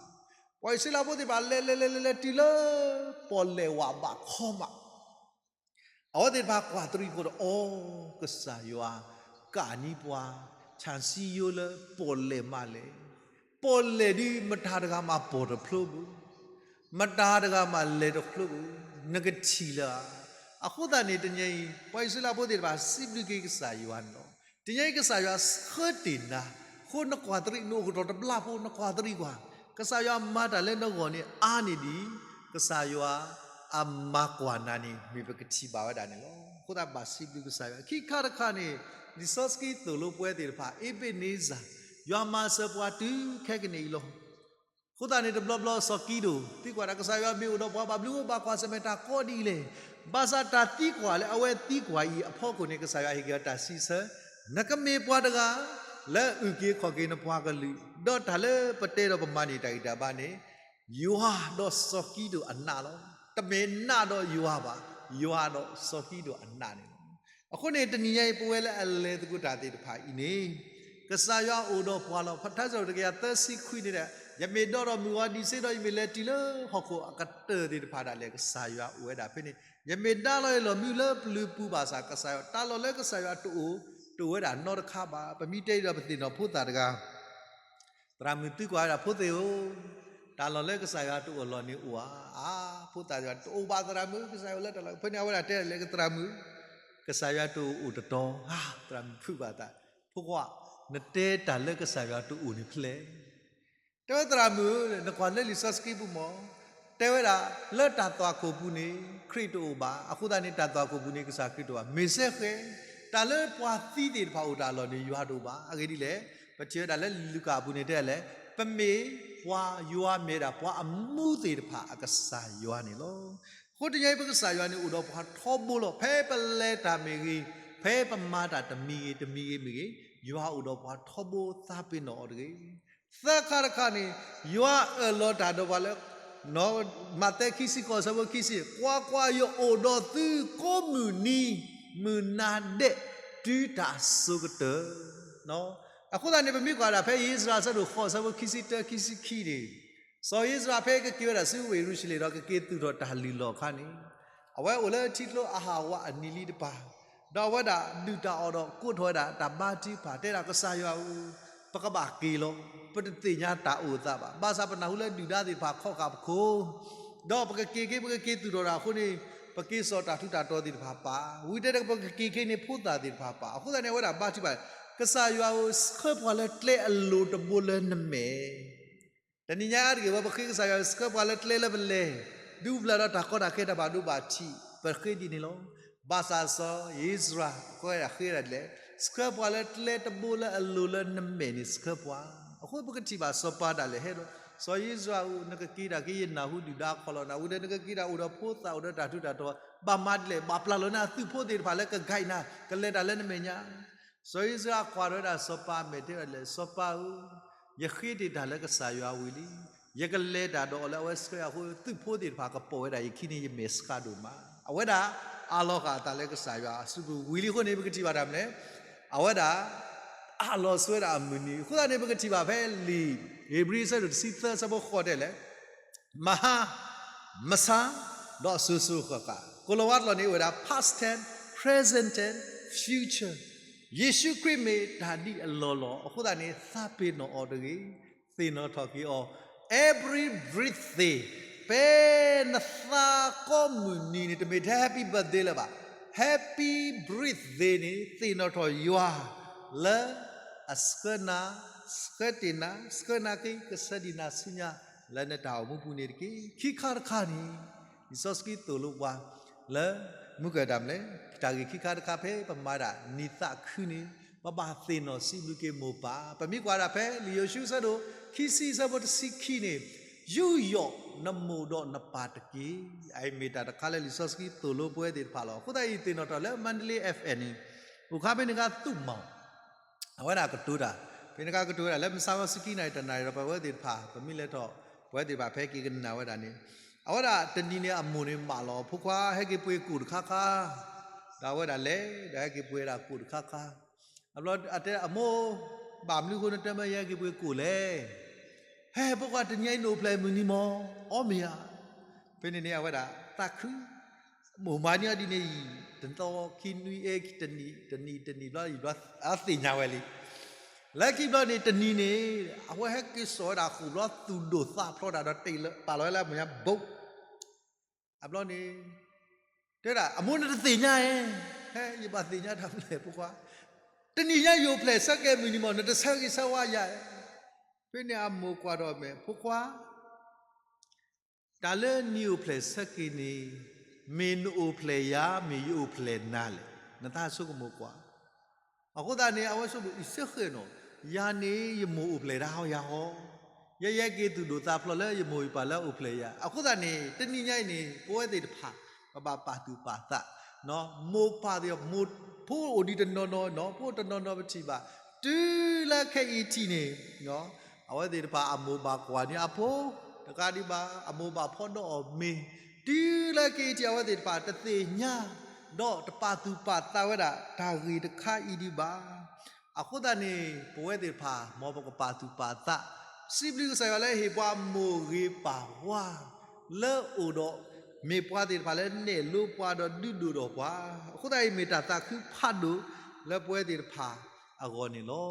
ပှၤအံၣ်စရ့လးဖိသ့ၣ်တဖၣ် လဲၤလဲၤလဲၤလဲၤလဲၤတုၤလၢ ပီၣ်လဲၣ်ဝးဘးခီမး အဝဲသ့ၣ်တဖၣ်ကွၢ်တရံးဖိဒီး အိ ကစၢ်ယွၤကးန့ၢ်ပှၤ ဆၣ်စံယိလၢပီၣ်လဲၣ်မးလဲၣ်. ပီၣ်လဲၣ်ဒုး မတၤတဂၤမးပီၣ်တဖျိဘၣ်, မတၤတဂၤမးလဲၤတဖျိဘၣ်, နကထံၣ်လၢၤဧါ. အဃိသတးန့ၣ် တနံၤအံၤ ပှၤအံၣ်စရ့လးဖိသ့ၣ်တဖၣ် စံးဘျုးက့ၤကစၢ်ယွၤန့ၣ်လီၤ. တနံၤအံၤ ကစၢ်ယွၤဆှၢတ့ၢ်နၤ, အဃိနကွၢ်တရံး နအိၣ်ကတီၢ်တဘျါဖိ နကွၢ်တရံးကွၢ်, ကစၢ်ယွၤမၤတၢ်လၢနဂီၢ်န့ၣ်အါန့ၢ်ဒံး ကစၢ်ယွၤအမၤကွၢ်နၤန့ၣ် မ့ၢ်ပကထံၣ်ဘၣ်ဝဲဒၣ်န့ၣ်လီၤ. အဃိသတးဘၣ်စံးဘျုးကစၢ်ယွၤ. ခံခါတခါန့ၣ် လံာ်စီဆှံသိၣ်လိပဝဲသ့ၣ်တဖၣ် အ့းဘ့းနံစၢ်, ယွၤမၤစၢၤပှၤတုၤခဲကနံၣ်အံၤလီၤ. အဃိသတးန့ၣ် တဘျီဘျီစီၤကံဒိၣ် သံကွၢ်ဒၣ်ကစၢ်ယွၤ မ့ၢ်အိၣ်ဒီးပှၤဘၣ်ဘျုးအိၣ်ဘၣ်ကွၢ်ဆၢၣ်မဲာ်တၢ်ကီဒ်အံၤလဲၣ်. ဘၣ်ဆၣ်တၢ်သံကွၢ်လၢအဝဲသံကွၢ်အံၤအဖီခိၣ်န့ၣ် ကစၢ်ယွၤဟ့ၣ်က့ၤအီၤတၢ်စံးဆၢ, နကမ့ၢ်ပှၤတဂၤ လၢအအုၣ်က့ၤခီၣ်က့ၤနပှၤကလုာ်, ဒီးတၢ်လၢပတဲဒီးပမၤန့ၢ်တၢ်ဂံၢ်တၢ်ဘါန့ၣ် ယွၤဒီးစီၤကံဒိၣ်အနးလီၤ. တမ့ၢ်နးဒီးယွၤဘၣ်, ယွၤဒီးစီၤကံဒိၣ်အနးန့ၣ်လီၤ. အဃိန့ၣ် တနံၤညါအံၤ ပဝဲလၢအလဲၤသကိးတၢ်သ့ၣ်တဖၣ်အံၤန့ၣ် ကစၢ်ယွၤအိၣ်ဒီးပှၤလီၤ. ထါစံးထီၣ်ပတြၢၤတကယၤသၢဆံခွံန့ၣ်ဒီး ယမ့ၢ်ဒိးထီၣ်မုၢ်ဂီၤနံၤစ့ဒီး ယမ့ၢ်လဲၤတုၤလၢဟီၣ်ခိၣ်အကတၢၢ်သ့ၣ်တဖၣ်ဒၣ်လဲာ် ကစၢ်ယွၤအိၣ်ဝဲဒၣ်ဖဲန့ၣ်, ယမ့ၢ်ဒါလီၤယလီၢ်မံလၢပျုၤပူၤဘၣ်ဆၣ် ကစၢ်ယွၤ တၢ်လီၢ်လၢကစၢ်ယွၤတအိၣ်, တအိၣ်ဝဲဒၣ်နီတခါဘၣ်. ပမ့ၢ်တဲအံၤဒီး ပသ့ၣ်နီၣ်ဖိသၣ်တဂၤ သရၣ်မုၣ်သံကွၢ်ဝဲဒၣ် ဖိသ့ၣ်ဧၢ, တၢ်လီၢ်လၢကစၢ်ယွၤတအိၣ်အလီၢ်န့ၣ်အိၣ်ဧါ. အါ, ဖိသၣ်သံကွၢ် တအိၣ်ဘၣ်သရၣ်မုၣ်, ကစၢ်ယွၤအိၣ်လၢတၢ်လီၢ်. ဖဲန့ၣ်အဝဲဒၣ်တဲလဲၣ် သရၣ်မုၣ်, ကစၢ်ယွၤတအိၣ်အိၣ်တတီၤဧါ. သရၣ်မုၣ်ဖုးဘၣ်သး, ဖိခွါ, နတဲတၢ်လၢကစၢ်ယွၤတအိၣ်န့ၣ်ဖဲလဲၣ်. တဲဝဲသရၣ်မုၣ်, နကွၢ်လၢလံာ်စီဆှံပူၤမး, တဲဝဲဒၣ် လၢတၢ်သွၣ်ခိၣ်ပူၤန့ၣ် ခရံာ်တအိၣ်ဘၣ်. အဃိသတးန့ၣ် တၢ်သွၣ်ခိၣ်ပူၤန့ၣ် ကစၢ်ခရံာ်တအိၣ်ဘၣ်. မ့ၢ်စ့ၢ်ကီး တၢ်လၢပှၤသံသ့ၣ်တဖၣ်အိၣ်တၢ်လီၢ်န့ၣ် ယွၤတအိၣ်ဘၣ်. အဂ့ၢ်ဒ်လဲၣ်, ပထံၣ်ဝဲဒၣ်လၢလူၤကၣ်အပူၤန့ၣ်တဲလဲၣ်, ပမ့ၢ်ပှၤယွၤ မ့ၢ်ဒၣ်ပှၤအမူသ့ၣ်တဖၣ်အကစၢ်ယွၤန့ၣ်လီၤ. အဃိတနံၤအံၤ ပကစၢ်ယွၤန့ၣ်အိၣ်ဒီးပှၤထီဘိလီၤ. ဖဲပလဲၤတၢ်မ့ၢ်ဂ့ၤ, ဖဲပမၤတၢ်တမံၤဂ့ၤတမံၤဂ့ၤမ့ၢ်ဂ့ၤ, ယွၤအိၣ်ဒီးပှၤထီဘိသးပ့ၤနီၣ်အီၤတဂ့ၤ. သၢခါတခါန့ၣ် ယွၤအၢၣ်လီၤတၢ်ဒီးပှၤလၢ မးသဲခံဆံဃိး ဆၢဖိခံဆံ, ကွၢ်ကွၢ်, ယအိၣ်ဒီးသုကိးမုၢ်နံၤ မုၢ်နၤဒဲး တုၤတၢ်အစိၤကတၢၢ်. အဃိသတးန့ၣ် ပမ့ၢ်ကွၢ်ဒၣ်ဖဲယ့စရး ဆၢဒိၣ်ဃိး ဆၢဖိခံဆံတၢ ခံဆံခံန့ၣ်, စီၤယ့စရးဖဲကက့ၤဝဲဒၣ်ဆူဝ့ၢ်ယရူၤၡလ့ၣ်ဒီး ကက့ၤသူၣ်ထီၣ်တၢ်လုၢ်လီၢ်အခါန့ၣ်, အဝဲအိၣ်လၢထံကျိအဟၣ်ဝးအနံၤလံတပၤ, ဒီးအဝဲဒၣ်ဒုၣ်တၢ်အီၣ်ဒီးကိးထီၣ်ဝဲဒၣ်တၢ်ဘါထုကဖၣ် တဲဒၣ်ကစၢ်ယွၤဧၢ, ပကဘၣ်က့ၤလီၤ, ပတသ့ၣ်ညါတၢ်အိၣ်သးဘၣ်. ဘၣ်ဆၣ်ပနၢ်ဟူလၢဒုၣ်ဒါသ့ၣ်တဖၣ်ခီၣ်ဃာ်ပခိၣ်, ဒီးပကက့ၤက့ၤ ပကက့ၤသူၣ်ထီၣ်တၢ်အဃိန့ၣ်, ပက့ၤစိာ်တၢ်ထူးတၢ်တီၤသ့ၣ်တဖၣ်ပာ်, ဝံၤတဲဒၣ်ပကက့ၤက့ၤန့ၣ် ဖိသၣ်သ့ၣ်တဖၣ်ပာ်. အဃိသတးန့ၣ် အဝဲဒၣ်ဘါထုကဖၣ်, ကစၢ်ယွၤဧၢ, ဆှၢပှၤလၢကျဲအလိၤတဘိလၢနမဲာ် တနံၤညါအံၤတဂ့ၤဝဲ ပဃ့ကစၢ်ယွၤ ဆှၢပှၤလၢကျဲလၢပလဲၤ, ဒုးဘျၢဒီးတၢ်ကီတၢ်ခဲတၢ်ဘၣ်ဒိဘၣ်ထံး, ပဃ့ဒ်န့ၣ်လီၤ. ဘၣ်ဆၣ်စီၤယ့စရး အဃိဒၣ်ဃ့ဒၣ်လဲၣ်, ဆှၢပှၤလၢကျဲတဘိလၢအလိၤလၢနမဲာ်န့ၣ် ဆှၢပှၤ. အဃိပကထံၣ်ဘၣ်စီၤပၤဒၣ်လဲာ်ဟဲဒီး, စီၤယ့စရးဧၢ, နကက့ၤတၢ်က့ၤ ယနၢ်ဟူဒုၣ်ဒါခီၣ်လီၤနၤ, ဝံၤဒီးနကက့ၤတၢ်အိၣ်ဒီးဖိသၣ် အိၣ်ဒီးတၢ်ထူးတၢ်တီၤ, ဘၣ်မၤဒ်လဲၣ်, ဘၣ်ပျၢ်လီၤနၤသုးဖိသ့ၣ်တဖၣ်လၢက guide နၤ, ကလဲၤတၢ်လၢနမဲာ်ညါ စီၤဧ့စြၤကွၢ်ထီၣ်ဝဲဒၣ်စီၤပၤအမဲာ် တဲဝဲဒၣ်လဲၣ်, စီၤပၤဧၢ, ယဃ့တ့ၢ်တၢ်လၢကစၢ်ယွၤဝံၤလံ. ယကလဲၤတၢ်ဒီးအီၤလၢအဝဲဆှၢယၤအဃိ, သုးဖိသ့ၣ်တဖၣ်ကပိာ်ဝဲဒၣ်ယခံန့ၣ် ယမဲာ်ဆှးဒိၣ်မး. အဝဲဒၣ်အးလီၤဃာ်အသးလၢကစၢ်ယွၤအစုပူၤဝံၤလံအဃိန့ၣ် ပကထံၣ်ဘၣ်တၢ်မနုၤလဲၣ်, အဝဲဒၣ် အးလီၤဆိဝဲဒၣ်အမုၢ်နံၤ. အဃိသတးန့ၣ် ပကထံၣ်ဘၣ်ဖဲလံာ်ဧ့ၤဘြံၤအဆၢဒိၣ်တဆံသၢ အဆၢဖိဃိးတဲလဲၣ်, မဟါ, မဆါ, ဒီးစိၤစိၤဃၣ်ဃၣ်. ကိၤလၤဝါတလီၢ်န့ၣ်အိၣ်ဝဲဒၣ် past tense, present tense, future. ယ့ၣ်ၡူးခရံာ်မ့ၢ်တၢ်ဒ်အလီၢ်လီၤ. အဃိသတးန့ၣ် သးပ့ၤနီၣ်အီၤတဂ့ၤ, သ့ၣ်နီၣ်ထီၣ်က့ၤအီၤ every breath သ့ၣ်, ဖဲနသးကိးမုၢ်နံၤန့ၣ် တမ့ၢ်ထဲ happy birthday လၢၤဘၣ်. Happy breath သ့ၣ်န့ၣ် သ့ၣ်နီၣ်ထီၣ်ယွၤ လၢအဆှၢနၤ, ဆှၢတ့ၢ်နၤ, ဆှၢနၤက့ၤ ကဆှၢဒံးနၤဆူညါ လၢနတၢ်အိၣ်မူပူၤန့ၣ်တက့ၢ်. ခံခါတခါန့ၣ် လံာ်စီဆှံသိၣ်လိပှၤ လၢ မုၢ်ကၢၢ်တၢ်မနုၤလဲၣ်, တၢ်ဂ့ၢ်ခံခါတခါ ဖဲပမၤဒၣ်နံၤသးခုန့ၣ် ပဘၣ်သ့ၣ်နီၣ်စံးဘျုးက့ၤမိၢ်ပၢ်. ပမ့ၢ်ကွၢ်ဒၣ်ဖဲလံာ်ယိၤၡူ အဆၢဒိၣ်ခံဆံ အဆၢဖိတဆံခံန့ၣ်, ယူးယီၣ်နမိၢ်ဒီးနပၢ်တက့ၢ်. အအံၤမ့ၢ်တၢ်တခါလၢလံာ်စီဆှံသိၣ်လိပဝဲသ့ၣ်တဖၣ်လီၤ. အဃိသတးအံၤ သ့ၣ်နီၣ်ထီၣ်လၢ Mandalay F M န့ၣ် အိၣ်ခါဖဲန့ၣ်အခါ သုးမီၤ အဝဲဒၣ်ကတိၤတၢ်, ဖဲန့ၣ်အခါကတိၤဝဲဒၣ်လၢ မဆါဝဲဆံခံနၣ်ရံၣ်တနၣ်ရံၣ်ဒီး ပဝဲသ့ၣ်တဖၣ် ပမ့ၢ်လဲၤထီၣ် ပဝဲသ့ၣ်တဖၣ်ဖဲက့ၤကနၣ်ဝဲဒၣ်န့ၣ်, အဝဲဒၣ်တနံၤန့ၣ်အမိၢ်န့ၣ်မၢလီၤ ဖိခွါဟဲက့ၤပှ့ၤကိၣ်တခါခါ, ဒီးအဝဲဒၣ်လဲၤ ဒီးဟဲက့ၤပှ့ၤဒၣ်ကိၣ်တခါခါ, အဘျီအတဲအမိၢ်, ဘၣ်မနုၤအဃိနတဲမၢယဟဲက့ၤပှ့ၤကိၣ်လဲၣ်. ဟဲ ဖိခွါ တနံၤအံၤနအိၣ်ဖျဲၣ်မုၢ်နံၤမး, အီၣ်မ့ၢ်ဧါ. ဖဲန့ၣ်န့ၣ် အဝဲဒၣ်သးခု မိၢ်မၤန့ၢ်အီၤဒ်န့ၣ်အံၤ တသီခံနွံအဲ တနံၤတနံၤတနံၤဘျီ ယံာ်ဘျီ အသ့ၣ်ညါဝဲလံ. လၢခံဘျီန့ၣ် တနံၤန့ၣ် အဝဲဟဲက့ၤစိာ်ဝဲဒၣ်ဃိာ်ဘျီ သူၣ်ဒိၣ်သးဖျိးတၢ်ဒီး တ့ၢ်လၢပာ်လီၤဝဲလၢအမဲာ်ညါဘိး. အဘျီန့ၣ် တဲဒၣ် အမိၢ် နတသ့ၣ်ညါဧါ. ဟဲ ယဘၣ်သ့ၣ်ညါတၢ်မနုၤလဲၣ် ဖိခွါ, တနံၤညါယအိၣ်ဖျဲၣ်ဆၢက့ၤမုၢ်နံၤမး နတဆၢဂ့ၤဆၢဝါယၤဧါ. ဖဲန့ၣ်အမိၢ်ကွၢ်ဒီးအမဲာ် ဖိခွါ တၢ်လၢနံၤအိၣ်ဖျဲၣ်ဆၢက့ၤန့ၣ် မ့ၢ်နအိၣ်ဖျဲၣ်ယၤ မ့ၢ်ယအိၣ်ဖျဲၣ်နၤလဲၣ်. နတၢ်ဆိကမိၣ်ကွၢ်. အဃိသတးန့ၣ် အဝဲဆိကမိၣ် အံၤစ့ၢ်ကီးနီၤ, ယၤန့ၣ် ယမိၢ်အိၣ်ဖျဲၣ်တၢ်ဟီယၤဟီ, ယဲယဟဲက့ၤသူၣ်ဒိၣ်သးဖျိးလၢယမိၢ်ယပၢ်လၢအအိၣ်ဖျဲၣ်ယၤ. အဃိသတးန့ၣ် တနံၤညါအံၤန့ၣ် ပဝဲသ့ၣ်တဖၣ် ပဘၣ်ပာ်သူၣ်ပာ်သး, မိၢ်ပၢ်သ့ၣ် မိၢ်ဖိအိၣ်ဒံးတနီၤနီၤနီၤ, ဖိတနီၤနီၤပထံၣ်ဘၣ်, တုၤလၢခဲအံၤထံးန့ၣ် အဝဲသ့ၣ်တဖၣ်အမိၢ်ဘၣ်ကွၢ်န့ၢ်အဖိ, တကးဒံးဘၣ် အမိၢ်ဘၣ်ဖီဒီးအီၤမ့ၤ, တုၤလၢခဲအံၤထံး အဝဲသ့ၣ်တဖၣ်တသ့ၣ်ညါ ဒီးတပာ်သူၣ်ပာ်သးဝဲဒၣ်တၢ်ဂ့ၢ်တခါအံၤဒံးဘၣ်. အဃိသတးန့ၣ် ပဝဲသ့ၣ်တဖၣ် မ်ပကပာ်သူၣ်ပာ်သး, စံးဘျုးကစၢ်ယွၤလၢဟ့ၣ်ပှၤမိၢ်ဂ့ၤပၢ်ဝါ လၢအအိၣ်ဒီး မ့ၢ်ပှၤသ့ၣ်တဖၣ်လၢနဲၣ်လိပှၤဒီးဒုးဒိၣ်ထီၣ်ပှၤ, အဃိသတးအံၤမ့ၢ်တၢ်သးခုဖးဒိၣ်လၢပဝဲသ့ၣ်တဖၣ်အဂီၢ်န့ၣ်လီၤ.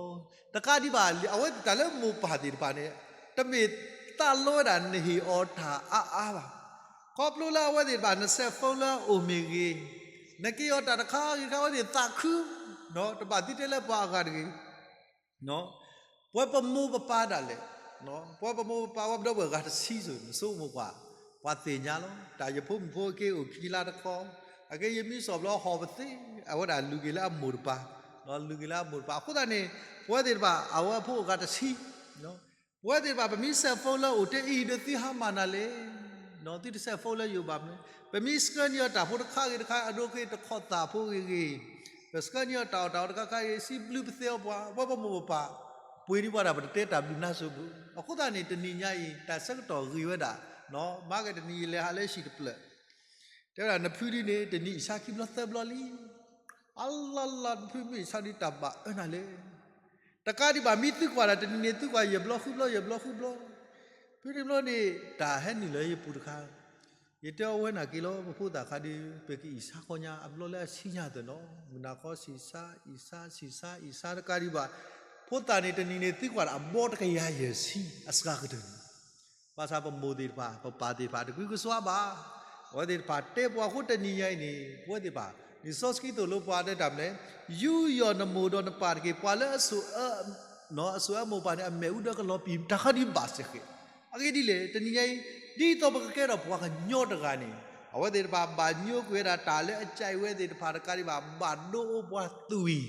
တကးဒံးဘၣ် အဝဲတၢ်လၢမိၢ်ပၢ်သ့ၣ်တဖၣ်န့ၣ် တမ့ၢ်သးလီဝဲဒၣ်နဟ့ၣ်အီၤတၢ်အါအါဘၣ်. ခီဖျိလၢအဝဲသ့ၣ်တဖၣ် နဆဲးဖိလၢအအိၣ်မ့ၢ်ဂ့ၤ, နက့ၤအီၤတၢ်တခါဂ့ၤတခါ အဝဲသ့ၣ်သးခု, တဘၣ်သံတဲလၢပှၤအဂၤတဂ့ၤ ပဝဲပမိၢ်ပပၢ်ဒၣ်လဲာ်, ပဝဲပမိၢ်ပပၢ် ဝဲပဒီပုၢ်ဝဲၢ်အဂၤတဆံစိၤ နဆိကမိၣ်ကွၢ်, ပှၤသ့ၣ်ညါလီၤ. တၢ်ယဖိမုၣ်ဖိက့ၤအိၣ်ခံလါတခီ, အက့ၤယမံစီၣ်ဘျီဟီၣ်ပသ့, အဝဲဒၣ်လူၤက့ၤလၢအမိၢ်တပၤ, လူၤက့ၤလၢအမိၢ်တပၤ. အဃိသတးန့ၣ် ပဝဲသ့ၣ်တဖၣ် အဝဲဖိအဂၤတဆံ ပဝဲသ့ၣ်တဖၣ် ပမ့ၢ်ဆဲးဖိလၢအိၣ်တ့ၢ်အံၤဒီး သုဟါမၢ်နၤလဲၣ်. သုတဆဲးဖိလၢယိာ်ဘၣ်မနုၤ, ပမ့ၢ်ဆှၢန့ၢ်အီၤတၢ်ဖိတခါဂ့ၤတခါ အဒိက့ၤတခီၣ်သၣ်ဖိဂ့ၤဂ့ၤ, ပဆှၢန့ၢ်အီၤတၢ်အီၣ်တၢ်အီတခါခါဂ့ၤ စံးဘျုးပသဲအီၤပှၤ, ပှၤပမိၢ်ပပၢ် ပှ့ၤန့ၢ်ပှၤဒၣ် ပတတဲတၢ်ဘျုးနါစိၤဘၣ်. အဃိသတးန့ၣ် တနံၤညါအံၤ တၢ်ဆၢကတီၢ်ဂ့ၤဝဲဒၣ်, မၤက့ၤတနံၤယလဲၤဟးလၢဟံၣ်တဖျၢၣ် တဲဝဲဒၣ် နဖုဒုန့ၣ် တနံၤအံၤဆါခံဘျီသၢဘျီလံ. အလီၢ်လီၢ် နဖုမ့ၢ်ဆါဒုးတၢ်ဘၣ်အၢနၤလဲၣ်. တကးဒံးဘၣ် မ့ၢ်သုကွၢ်ဒၣ် တနံၤန့ၣ်သုကွၢ် ယဲၢ်ဘျီဃုဘျီ ယဲၢ်ဘျီဃုဘျီ, ဖုန့ၣ်ဘျီန့ၣ် တၢ်ဟဲနုာ်လၢယပူၤတခါ, ယတဲအီၤဝဲနာ်က့ၤလီၤ ပဖိသၣ်ခါဒုး ပကအံၣ်ဆါဃီညါ အဘျီလၢအဆံညါသ့ၣ်နီၤ, မုၢ်နၤခီဆံးဆါ အံၣ်ဆါ ဆံးဆါ အံၣ်ဆါတကးဒံးဘၣ်, ဖိသၣ်န့ၣ် တနံၤန့ၣ်သုကွၢ်ဒၣ် အဘီတကယၤယဲၢ်ဆံ အစှၤကတၢၢ်န့ၣ် ဘၣ်ဆၣ်ပမိၢ်သ့ၣ်တဖၣ် ပပၢ်သ့ၣ်တဖၣ် တဂုာ်ကစွါဘၣ်. အဝဲသ့ၣ်တဖၣ်တဲပှၤအဃိ တနံၤညါအံၤန့ၣ် ပဝဲသ့ၣ်တဖၣ် လံာ်စီဆှံသိၣ်လိပှၤတဲတၢ်မနုၤလဲၣ်, ယူးယီၣ်နမိၢ်ဒီးနပၢ်တက့ၢ်. ပှၤလၢအစိာ်အၢ အစိာ်အၢမိၢ်ပၢ်န့ၣ် အမဲာ်အူဒၢကလီၤပံာ် တၢ်ခါဒ်ဘၣ်စ့ၢ်ကီး. အဂ့ၢ်ဒ်လဲၣ်, တနံၤညါအံၤ ဒ်သိးပကကဲထီၣ်ပှၤကညီတဂၤန့ၣ် အဝဲသ့ၣ်တဖၣ် ဘၣ်ညိကွံာ်ဝဲဒၣ်တၢ်လၢအကဲဝဲသ့ၣ်တဖၣ်တကးဒံးဘၣ် ဘၣ်ဒိအိၣ်ပှၤသွံၣ်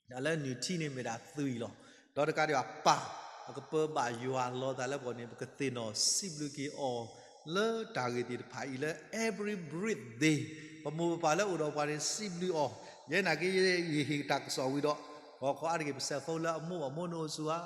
တၢ်လၢနုၢ်ထံန့ၣ်မ့ၢ်ဒၣ်သွံၣ်လီၤ. ဒီးတကးဒံးဘၣ်ပၢ် အကပၢၤဘၣ်ယွၤလီၤသးလၢပှၤန့ၣ် ပကသ့ၣ်နီၣ်စံးဘျုးက့ၤအီၤ လၢတၢ်ဂ့ၢ်သ့ၣ်တဖၣ်အံၤလၢ every breath day ပမိၢ်ပပၢ်လၢအိၣ်ဒီးပှၤန့ၣ်စံးဘျုးအီၤ, ယဲနာ်က့ၤ ယဟ့ၣ်တၢ်ကစီၣ်ဝံၤဒီး ဂီၤခီအါတက့ၢ် ပဆဲးဖိလၢအမိၢ် အမိၢ်နအိၣ်ဆူၣ်ဧါ,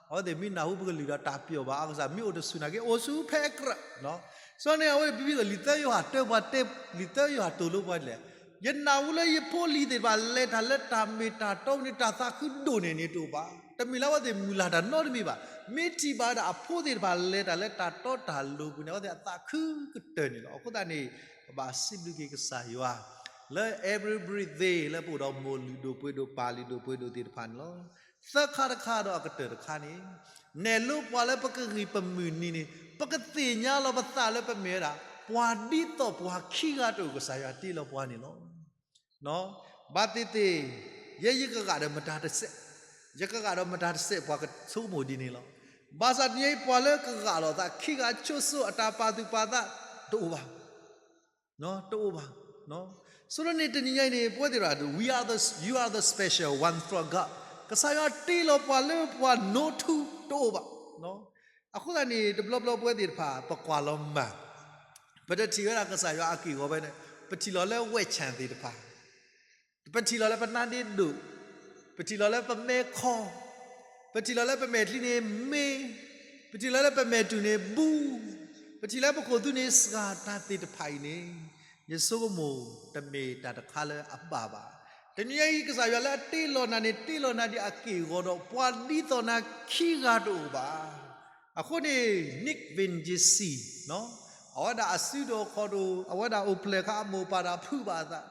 အဝဲသ့ၣ်မ့ၢ်နၢ်ဟူပကလုၢ်ဒီးတၢ်ပျီၣ်ဘၣ်အါကစၢ် မ့ၢ်အိၣ်တဆူၣ်နာ်က့ၤ အိၣ်ဆူၣ်ဖဲကြၢး စီန့ၣ် အဝဲပဘံၣ်လီၤ လံာ်သၢယိၤဟၣ်တဲပှၤတဲ လံာ်သၢယိၤဟၣ်သိၣ်လိပှၤဒ်လဲၣ်, ယနာ်ဟူလၢယဖိလံၤသ့ၣ်တဖၣ် လဲၤတၢ်လၢတၢ်မ့ၢ်တၢ်တီန့ၣ် တၢ်သးခုဒိၣ်န့ၢ်န့ၣ်တအိၣ်ဘၣ်. တမ့ၢ်လၢအဝဲသ့ၣ်မုၢ်လၢ်တၢ်နီတမံၤဘၣ်. မ့ၢ်ထံၣ်ဘၣ်ဝဲဒၣ်အဖိသ့ၣ်တဖၣ် လဲၤတၢ်လၢတၢ်တီတၢ်လိၤပူၤန့ၣ် အဝဲသ့ၣ်အသးခုကတၢၢ်န့ၣ်လီၤ. အဃိသတးန့ၣ် ပဘၣ်စံးဘျုးက့ၤကစၢ်ယွၤ လၢ every breath day လၢပအိၣ်ဒီးမိၢ်လုၢ်ဒိၣ်ပှ့ၤဒိၣ် ပၢ်လုၢ်ဒိၣ်ပှ့ၤဒိၣ်သ့ၣ်တဖၣ်န့ၣ်လီၤ. သၢခါတခါဒီးအကတၢၢ်တခါန့ၣ် နဲၣ်လိပှၤလၢပကဂံၢ်ပမုၢ်နံၤန့ၣ် ပကသ့ၣ်ညါလီၤပသးလၢပမ့ၢ်ဝဲဒၣ် ပှၤဒ်သိးပှၤခံဂၤတအိၣ် ကစၢ်ယွၤတ့လီၤပှၤန့ၣ်လီၤ. ဘၣ်သ့ၣ်သ့ၣ် ယဲယကဂာ်ဒီးမတၤတစဲး, ယကဂာ်ဒီးမတၤတစဲး ပှၤကဆိကမိၣ်ဒ်န့ၣ်လီၤ. ဘၣ်ဆၣ်တနံၤအံၤ ပှၤလၢကဂာ်လိာ်သးခံဂၤ ဆိစိအတၢ်ပာ်သူၣ်ပာ်သး တအိၣ်ဘၣ် တအိၣ်ဘၣ်. ဆိလၢန့ၣ်တနံၤညါအံၤန့ၣ် ပဝဲသ့ၣ်တဖၣ် we are the, you are the special one from God. ကစၢ်ယွၤတ့လီၤပှၤလၢပှၤနိထူတအိၣ်ဘၣ်. အဃိသတးန့ၣ် တဘျီဘျီပဝဲသ့ၣ်တဖၣ် ပကွၢ်လီၤမၢ်, ပတထံၣ်ဝဲဒၣ်ကစၢ်ယွၤအက့ၢ်အဂီၤဖဲန့ၣ်, ပထံၣ်လီၤလၢဝဲၢ်ဆၣ်သ့ၣ်တဖၣ် ပထံၣ်လီၤလၢပနါဒ့ဒိၣ်, ပထံၣ်လီၤလၢပမဲခီ, ပထံၣ်လီၤလၢပမဲာ်ချံန့ၣ်မ့ၢ်, ပထံၣ်လီၤလၢပမဲာ်တူၢ်န့ၣ်ဘူး, ပထံၣ်လၢပခိၣ်သူန့ၣ်စှၤ တၢ်သ့ၣ်တဖၣ်အံၤန့ၣ် ယဆိကမိၣ်တမ့ၢ်တၢ်တခါလၢအဘၣ်ဘၣ်. တနံၤအံၤ ကစၢ်ယွၤလၢအတ့လီၤနၤန့ၣ် တ့လီၤနၤဒ်အက့ၢ်အဂီၤဒီး ပှၤဒ်သိးနၤခံဂၤတအိၣ်ဘၣ်. အဃိန့ၣ် Nick Vujicic အဝဲဒၣ်အစုတအိၣ်ခီၣ်တအိၣ်, အဝဲဒၣ်အိၣ်ဖျဲၣ်အခါ အမိၢ်ပၢ်ဒီးဖုးဘၣ်အသး,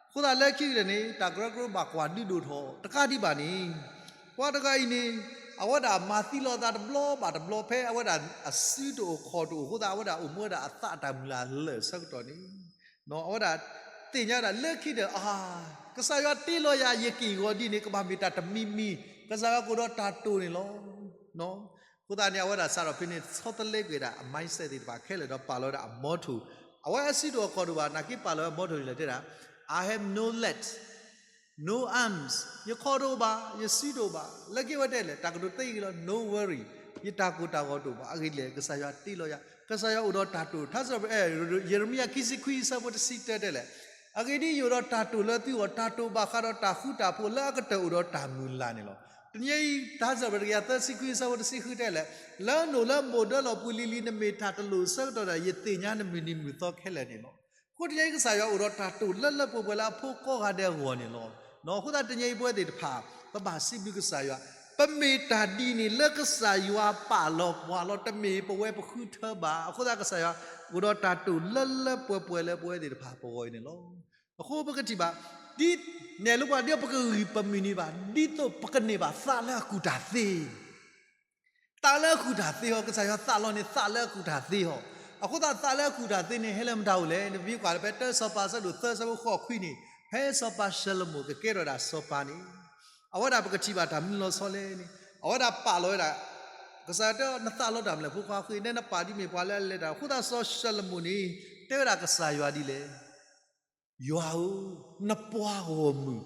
အဃိသတးလၢခံကတၢၢ်န့ၣ် တၢ်ကရၢကရိဘၣ်ကွၢ်ဒုးဒိၣ်ထီၣ် တကးဒံးဘၣ်န့ၣ် ပှၤတဂၤအံၤန့ၣ် အဝဲဒၣ်မၤသံလီၤအသးတဘျီဘၣ်တဘျီ ဖဲအဝဲဒၣ်အစုတအိၣ်ခီၣ်တအိၣ်အဃိသတး အဝဲဒၣ်အိၣ်မူဝဲဒၣ်အသးတၢ်မုၢ်လၢ်လၢာ်ဆၢကတီၢ်န့ၣ် အဝဲဒၣ်သ့ၣ်ညါဒၣ်လၢခံကတၢၢ် အါ, ကစၢ်ယွၤတ့လီၤယၤ ယက့ၢ်ဂီၤဒ်န့ၣ် ကဘၣ်မ့ၢ်တၢ်တမံၤမံၤ, ကစၢ်ယွၤကအိၣ်ဒီးတၢ်တိာ်န့ၣ်လီၤ. အဃိသတးန့ၣ် အဝဲဒၣ်စးထီၣ်ဖဲန့ၣ် ဆီတလဲကွံာ်ဒၣ်အ mindset သ့ၣ်တဖၣ်ခဲလၢာ်ဒီးပာ်လီၤဝဲဒၣ်အ motto, အဝဲအစုတအိၣ်ခီၣ်တအိၣ်ဘၣ် နာ်က့ပာ်လီၤဝဲ motto န့ၣ်လီၤတဲဒၣ် I have no legs, no arms, ယခီၣ်တအိၣ်ဘၣ်, ယစုတအိၣ်ဘၣ်, လၢခံဝဲတဲလဲၣ် တၢ်ကတိၤသ့ဂ့ၤလီၤ no worry, ယတၢ်ကိၢ်တၢ်ဂီၤတအိၣ်ဘၣ်. အဂ့ၢ်ဒ်လဲၣ် ကစၢ်ယွၤတ့လီၤယၤ, ကစၢ်ယွၤအိၣ်ဒီးတၢ်တိာ်, ထါစံးပတြၢၤ ယံးရမံယၤ ခံဆံခွံ အဆၢဖိတဆံတၢတဲလဲၣ်, အဂ့ၢ်ဒ်အံၤ ယအိၣ်ဒီးတၢ်တိာ်လၢသုဂီၢ်, တၢ်တိာ်ဘၣ်ဃးဒီးတၢ်ဃူတၢ်ဖိးလၢအကတၢၢ်အိၣ်ဒီးတၢ်မုၢ်လၢ်န့ၣ်လီၤ. တနံၤအံၤ ထါစံးပတြၢၤ တကယၤသၢဆံခွံ အဆၢဖိတဆံဃုတဲလဲၣ်, လၢနအိၣ်လၢမိၢ်ဒၢလီၢ်ပူၤလံၤလံၤ နမ့ၢ်တၢ်တလိၣ်အဆၢကတီၢ်ဒီး ယသ့ၣ်ညါနမုၢ်နံၤမုၢ်သီခဲလၢာ်န့ၣ်လီၤ. အဃိတနံၤအံၤ ကစၢ်ယွၤအိၣ်ဒီးတၢ်တိာ်လၢလၢပှဲၤပှဲၤလၢအဖိကိးဂၤဒဲးအဂီၢ်န့ၣ်လီၤ. အဃိသတးတနံၤအံၤ ပဝဲသ့ၣ်တဖၣ် ပဘၣ်စံးဘျုးကစၢ်ယွၤ, ပမ့ၢ်တၢ်ဒ်န့ၣ်လၢကစၢ်ယွၤပာ်လီၤပှၤလီၤ, တမ့ၢ်ပဝဲပဃုထၢဘၣ်. အဃိသတးကစၢ်ယွၤ အိၣ်ဒီးတၢ်တိာ်လၢလၢပှဲၤပှဲၤလၢပဝဲသ့ၣ်တဖၣ်ပဂီၢ်အံၤန့ၣ်လီၤ. အဃိပကထံၣ်ဘၣ်, ဒ်နဲၣ်လိပှၤဒ်ပကဂံၢ်ပမုၢ်နံၤဘၣ်, ဒ်သိးပကန့ၢ်ဘၣ်သးလၢအကူၣ်တၢ်သ့ သးလၢအကူၣ်တၢ်သ့ဟီ, ကစၢ်ယွၤသးလီန့ၣ် သးလၢအကူၣ်တၢ်သ့ဟီ. အဃိသတးသးလၢအကူၣ်တၢ်သ့န့ၣ် ဟဲလၢမတၤအိၣ်လဲၣ်. နမ့ၢ်ကွၢ်လၢဖဲတၢစီၤပၤအဆၢဒိၣ်သၢ အဆၢဖိဃိးခွံန့ၣ်, ဖဲစီၤပၤၡလိၤမိၤကကဲထီၣ်ဒၣ်စီၤပၤန့ၣ်, အဝဲဒၣ်ပကထံၣ်ဘၣ်တၢ်မနုၤလီၤဆီလဲၣ်န့ၣ်, အဝဲဒၣ်ပာ်လီၤဝဲဒၣ်, ကစၢ်ယွၤတဲ နသးလီတၢ်မနုၤလဲၣ် ဖိခွါဃ့, နဲနပာ်ဒ်မ့ၢ်ပှၤလၢအလဲၤတၢ်. အဃိသတးစီၤၡလိၤမိၤန့ၣ် တဲဝဲဒၣ်ကစၢ်ယွၤဒ်လဲၣ် ယွၤဧၢ, နပှၤဂီၢ်မုၢ်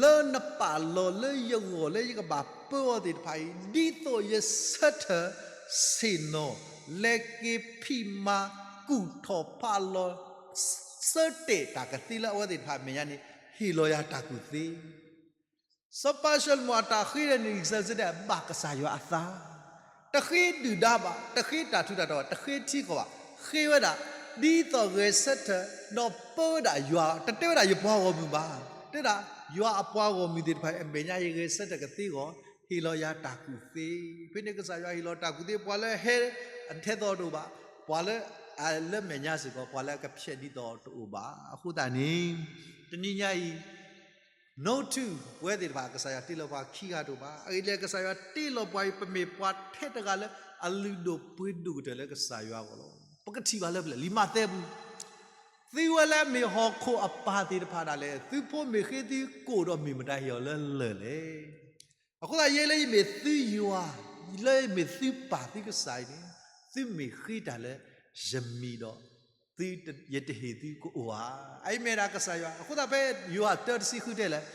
လၢနပာ်လီၤလၢယဂီၢ်လၢယကဘၣ်ပၢအီၤသ့ၣ်တဖၣ်အံၤ, ဒ်သိးယဆၢထၢၣ်ဆ့ၣ်နီၤ လဲၤက့ၤဖံးမၤကူၣ်ထီၣ်ဖးလီၤ ဆၢတဲာ်တၢ်ကသ့လၢအဝဲသ့ၣ်တဖၣ်အမဲာ်ညါန့ၣ် ဟ့ၣ်လီၤယၤတၢ်ကူၣ်သ့. စီၤပၤၡလိၤမိၤအတၢ်ဃ့န့ၣ် ဂံၢ်စၢ်စဒဲး ဘၣ်ကစၢ်ယွၤအသး, တဃ့ဒုၣ်ဒါဘၣ်, တဃ့တၢ်ထူးတၢ်တီၤဘၣ်, တဃ့ထံကီၢ်ဘၣ်, ဃ့ဝဲဒၣ် ဒ်သိးဂဲၤဆၢထၢၣ် ဒီးပၢဝဲဒၣ်ယွၤ, တတဲဝဲဒၣ်ယပှၤဂီၢ်မုၢ်ဘၣ်, တဲဒၣ် ယွၤအပှၤဂီၢ်မုၢ်သ့ၣ်တဖၣ်အမဲာ်ညါ ယဂဲၤဆၢထၢၣ်ကသ့အဂီၢ် ဟ့ၣ်လီၤယၤတၢ်ကူၣ်သ့. ဖဲန့ၣ်ကစၢ်ယွၤဟ့ၣ်လီၤတၢ်ကူၣ်သ့ ပှၤလၢဟဲအထဲသိးတအိၣ်ဘၣ်, ပှၤလၢအလၢမဲာ်ညါစ့ၢ်ကီး ပှၤလၢအကဖျဲးဒ်သိးတအိၣ်ဘၣ်. အဃိသတးန့ၣ် တနံၤညါအံၤ no two ပဝဲသ့ၣ်တဖၣ် ကစၢ်ယွၤတ့လီၤပှၤခံဂၤတအိၣ်ဘၣ်. အဂ့ၢ်ဒ်လဲၣ် ကစၢ်ယွၤတ့လီၤပှၤအံၤ ပမ့ၢ်ပှၤထဲတဂၤလၢအလုၢ်ဒိၣ်ပှ့ၤဒိၣ်ကတၢၢ်လၢကစၢ်ယွၤအဂီၢ်လီၤ. ပကထံၣ်ဘၣ်လၢပျၢၤ လံာ်မးသဲပူၤ, သုဝဲလၢအမ့ၢ်ဟီၣ်ခိၣ်အပၢ်သ့ၣ်တဖၣ်ဒၣ်လဲာ် သုဖိမ့ၢ်ဃ့သုကိၣ်ဒီးမ့ၢ်မတၤဟ့ၣ်အီၤလၢလၢၢ်လဲၣ်. အဃိသတးယဲလၢယမ့ၢ်သုယွၤ, လၢယမ့ၢ်သုပၢ်သုကစၢ်အံၤန့ၣ်, သုမ့ၢ်ဃ့တၢ်လၢယမံၤဒီး သု, ယတဟ့ၣ်သုကအိၣ်ဧါ. အအံၤမ့ၢ်ဒၣ်ကစၢ်ယွၤ. အဃိသတးဖဲယိၤဟၣ်တၢတဆံဃုတဲလဲၣ်,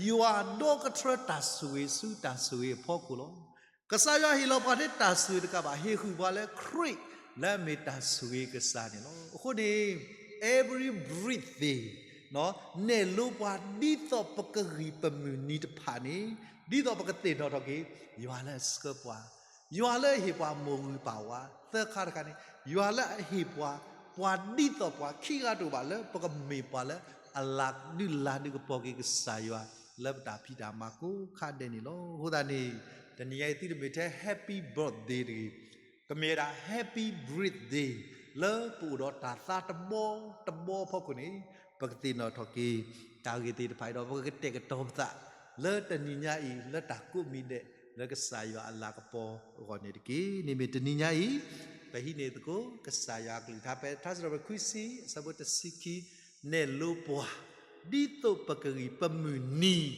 ယွၤဒိကထြၢတၢ်ဆိၣ်ဂ့ၤဆူတၢ်ဆိၣ်ဂ့ၤအဖီခိၣ်လီၤ. ကစၢ်ယွၤဟ့ၣ်လီၤပှၤထဲတၢ်ဆိၣ်ဂ့ၤတကးဘၣ်, ဟ့ၣ်ဃုာ်ပှၤလၢခရံာ်လၢအမ့ၢ်တၢ်ဆိၣ်ဂ့ၤကစၢ်န့ၣ်လီၤ. အဃိန့ၣ် every breath န့ၣ် နဲၣ်လိပှၤဒ်သိးပကဂံၢ်ပမုၢ်နံၤတဖၣ်န့ၣ်, ဒ်သိးပကသ့ၣ်နီၣ်ထီၣ်က့ၤ ယွၤလၢအဆှၢပှၤ, ယွၤလၢအဟ့ၣ်ပှၤမိၢ်ဂံၢ်ပၢ်ဝါ, သၢခါတခါန့ၣ် ယွၤလၢအဟ့ၣ်ပှၤ, ပှၤဒ်သိးပှၤခံဂၤတအိၣ်ဘၣ်လၢပကမ့ၢ်ပှၤလၢအလၤဒုးလၤဒုးကပီၤက့ၤကစၢ်ယွၤ လၢပတၢ်ဖံးတၢ်မၤကိးခါဒဲးန့ၣ်လီၤ. အဃိသတးန့ၣ် တနံၤညါအံၤသုတမ့ၢ်ထဲ Happy Birthday တဂ့ၤ, ကမ့ၢ်ဝဲဒၣ် Happy Breath Day လၢပအိၣ်ဒီးတၢ်သးတဘီတဘီအဖီခိၣ်န့ၣ်, ပကသ့ၣ်နီၣ်ထီၣ်က့ၤ တၢ်ဂ့ၢ်သ့ၣ်တဖၣ်အံၤဒီး ပကကတဲာ်ကတီၤပသး လၢတနံၤညါအံၤ လၢတၢ်ကိးမံၤဒဲး လၢကစၢ်ယွၤအလၤကပီၤအဂီၢ်န့ၣ်တက့ၢ်. န့ၣ်မ့ၢ်တနံၤညါအံၤ ပဟံးန့ၢ်သကိး ကစၢ်ယွၤအကလုၢ်ကထါဖဲ ထါစံးထီၣ်ပတြၢၤခွံဆံ အဆၢဖိတဆံခံ, နဲၣ်လိပှၤ ဒ်သိးပကဂံၢ်ပမုၢ်နံၤ,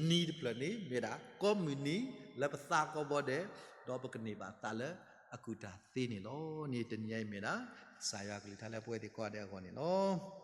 နံၤတဖျၢၣ်န့ၣ် မ့ၢ်ဒၣ်ကိးမုၢ်နံၤ လၢပသးကိးဘီဒဲး, ဒီးပကန့ၢ်ဘၣ်သးလၢအကူၣ်တၢ်သ့န့ၣ်လီၤ. န့ၣ်တနံၤညါအံၤမ့ၢ်ဒၣ် ကစၢ်ယွၤအကလုၢ်ကထါလၢပဝဲသ့ၣ်ကိးဂၤဒဲးအဂီၢ်န့ၣ်လီၤ.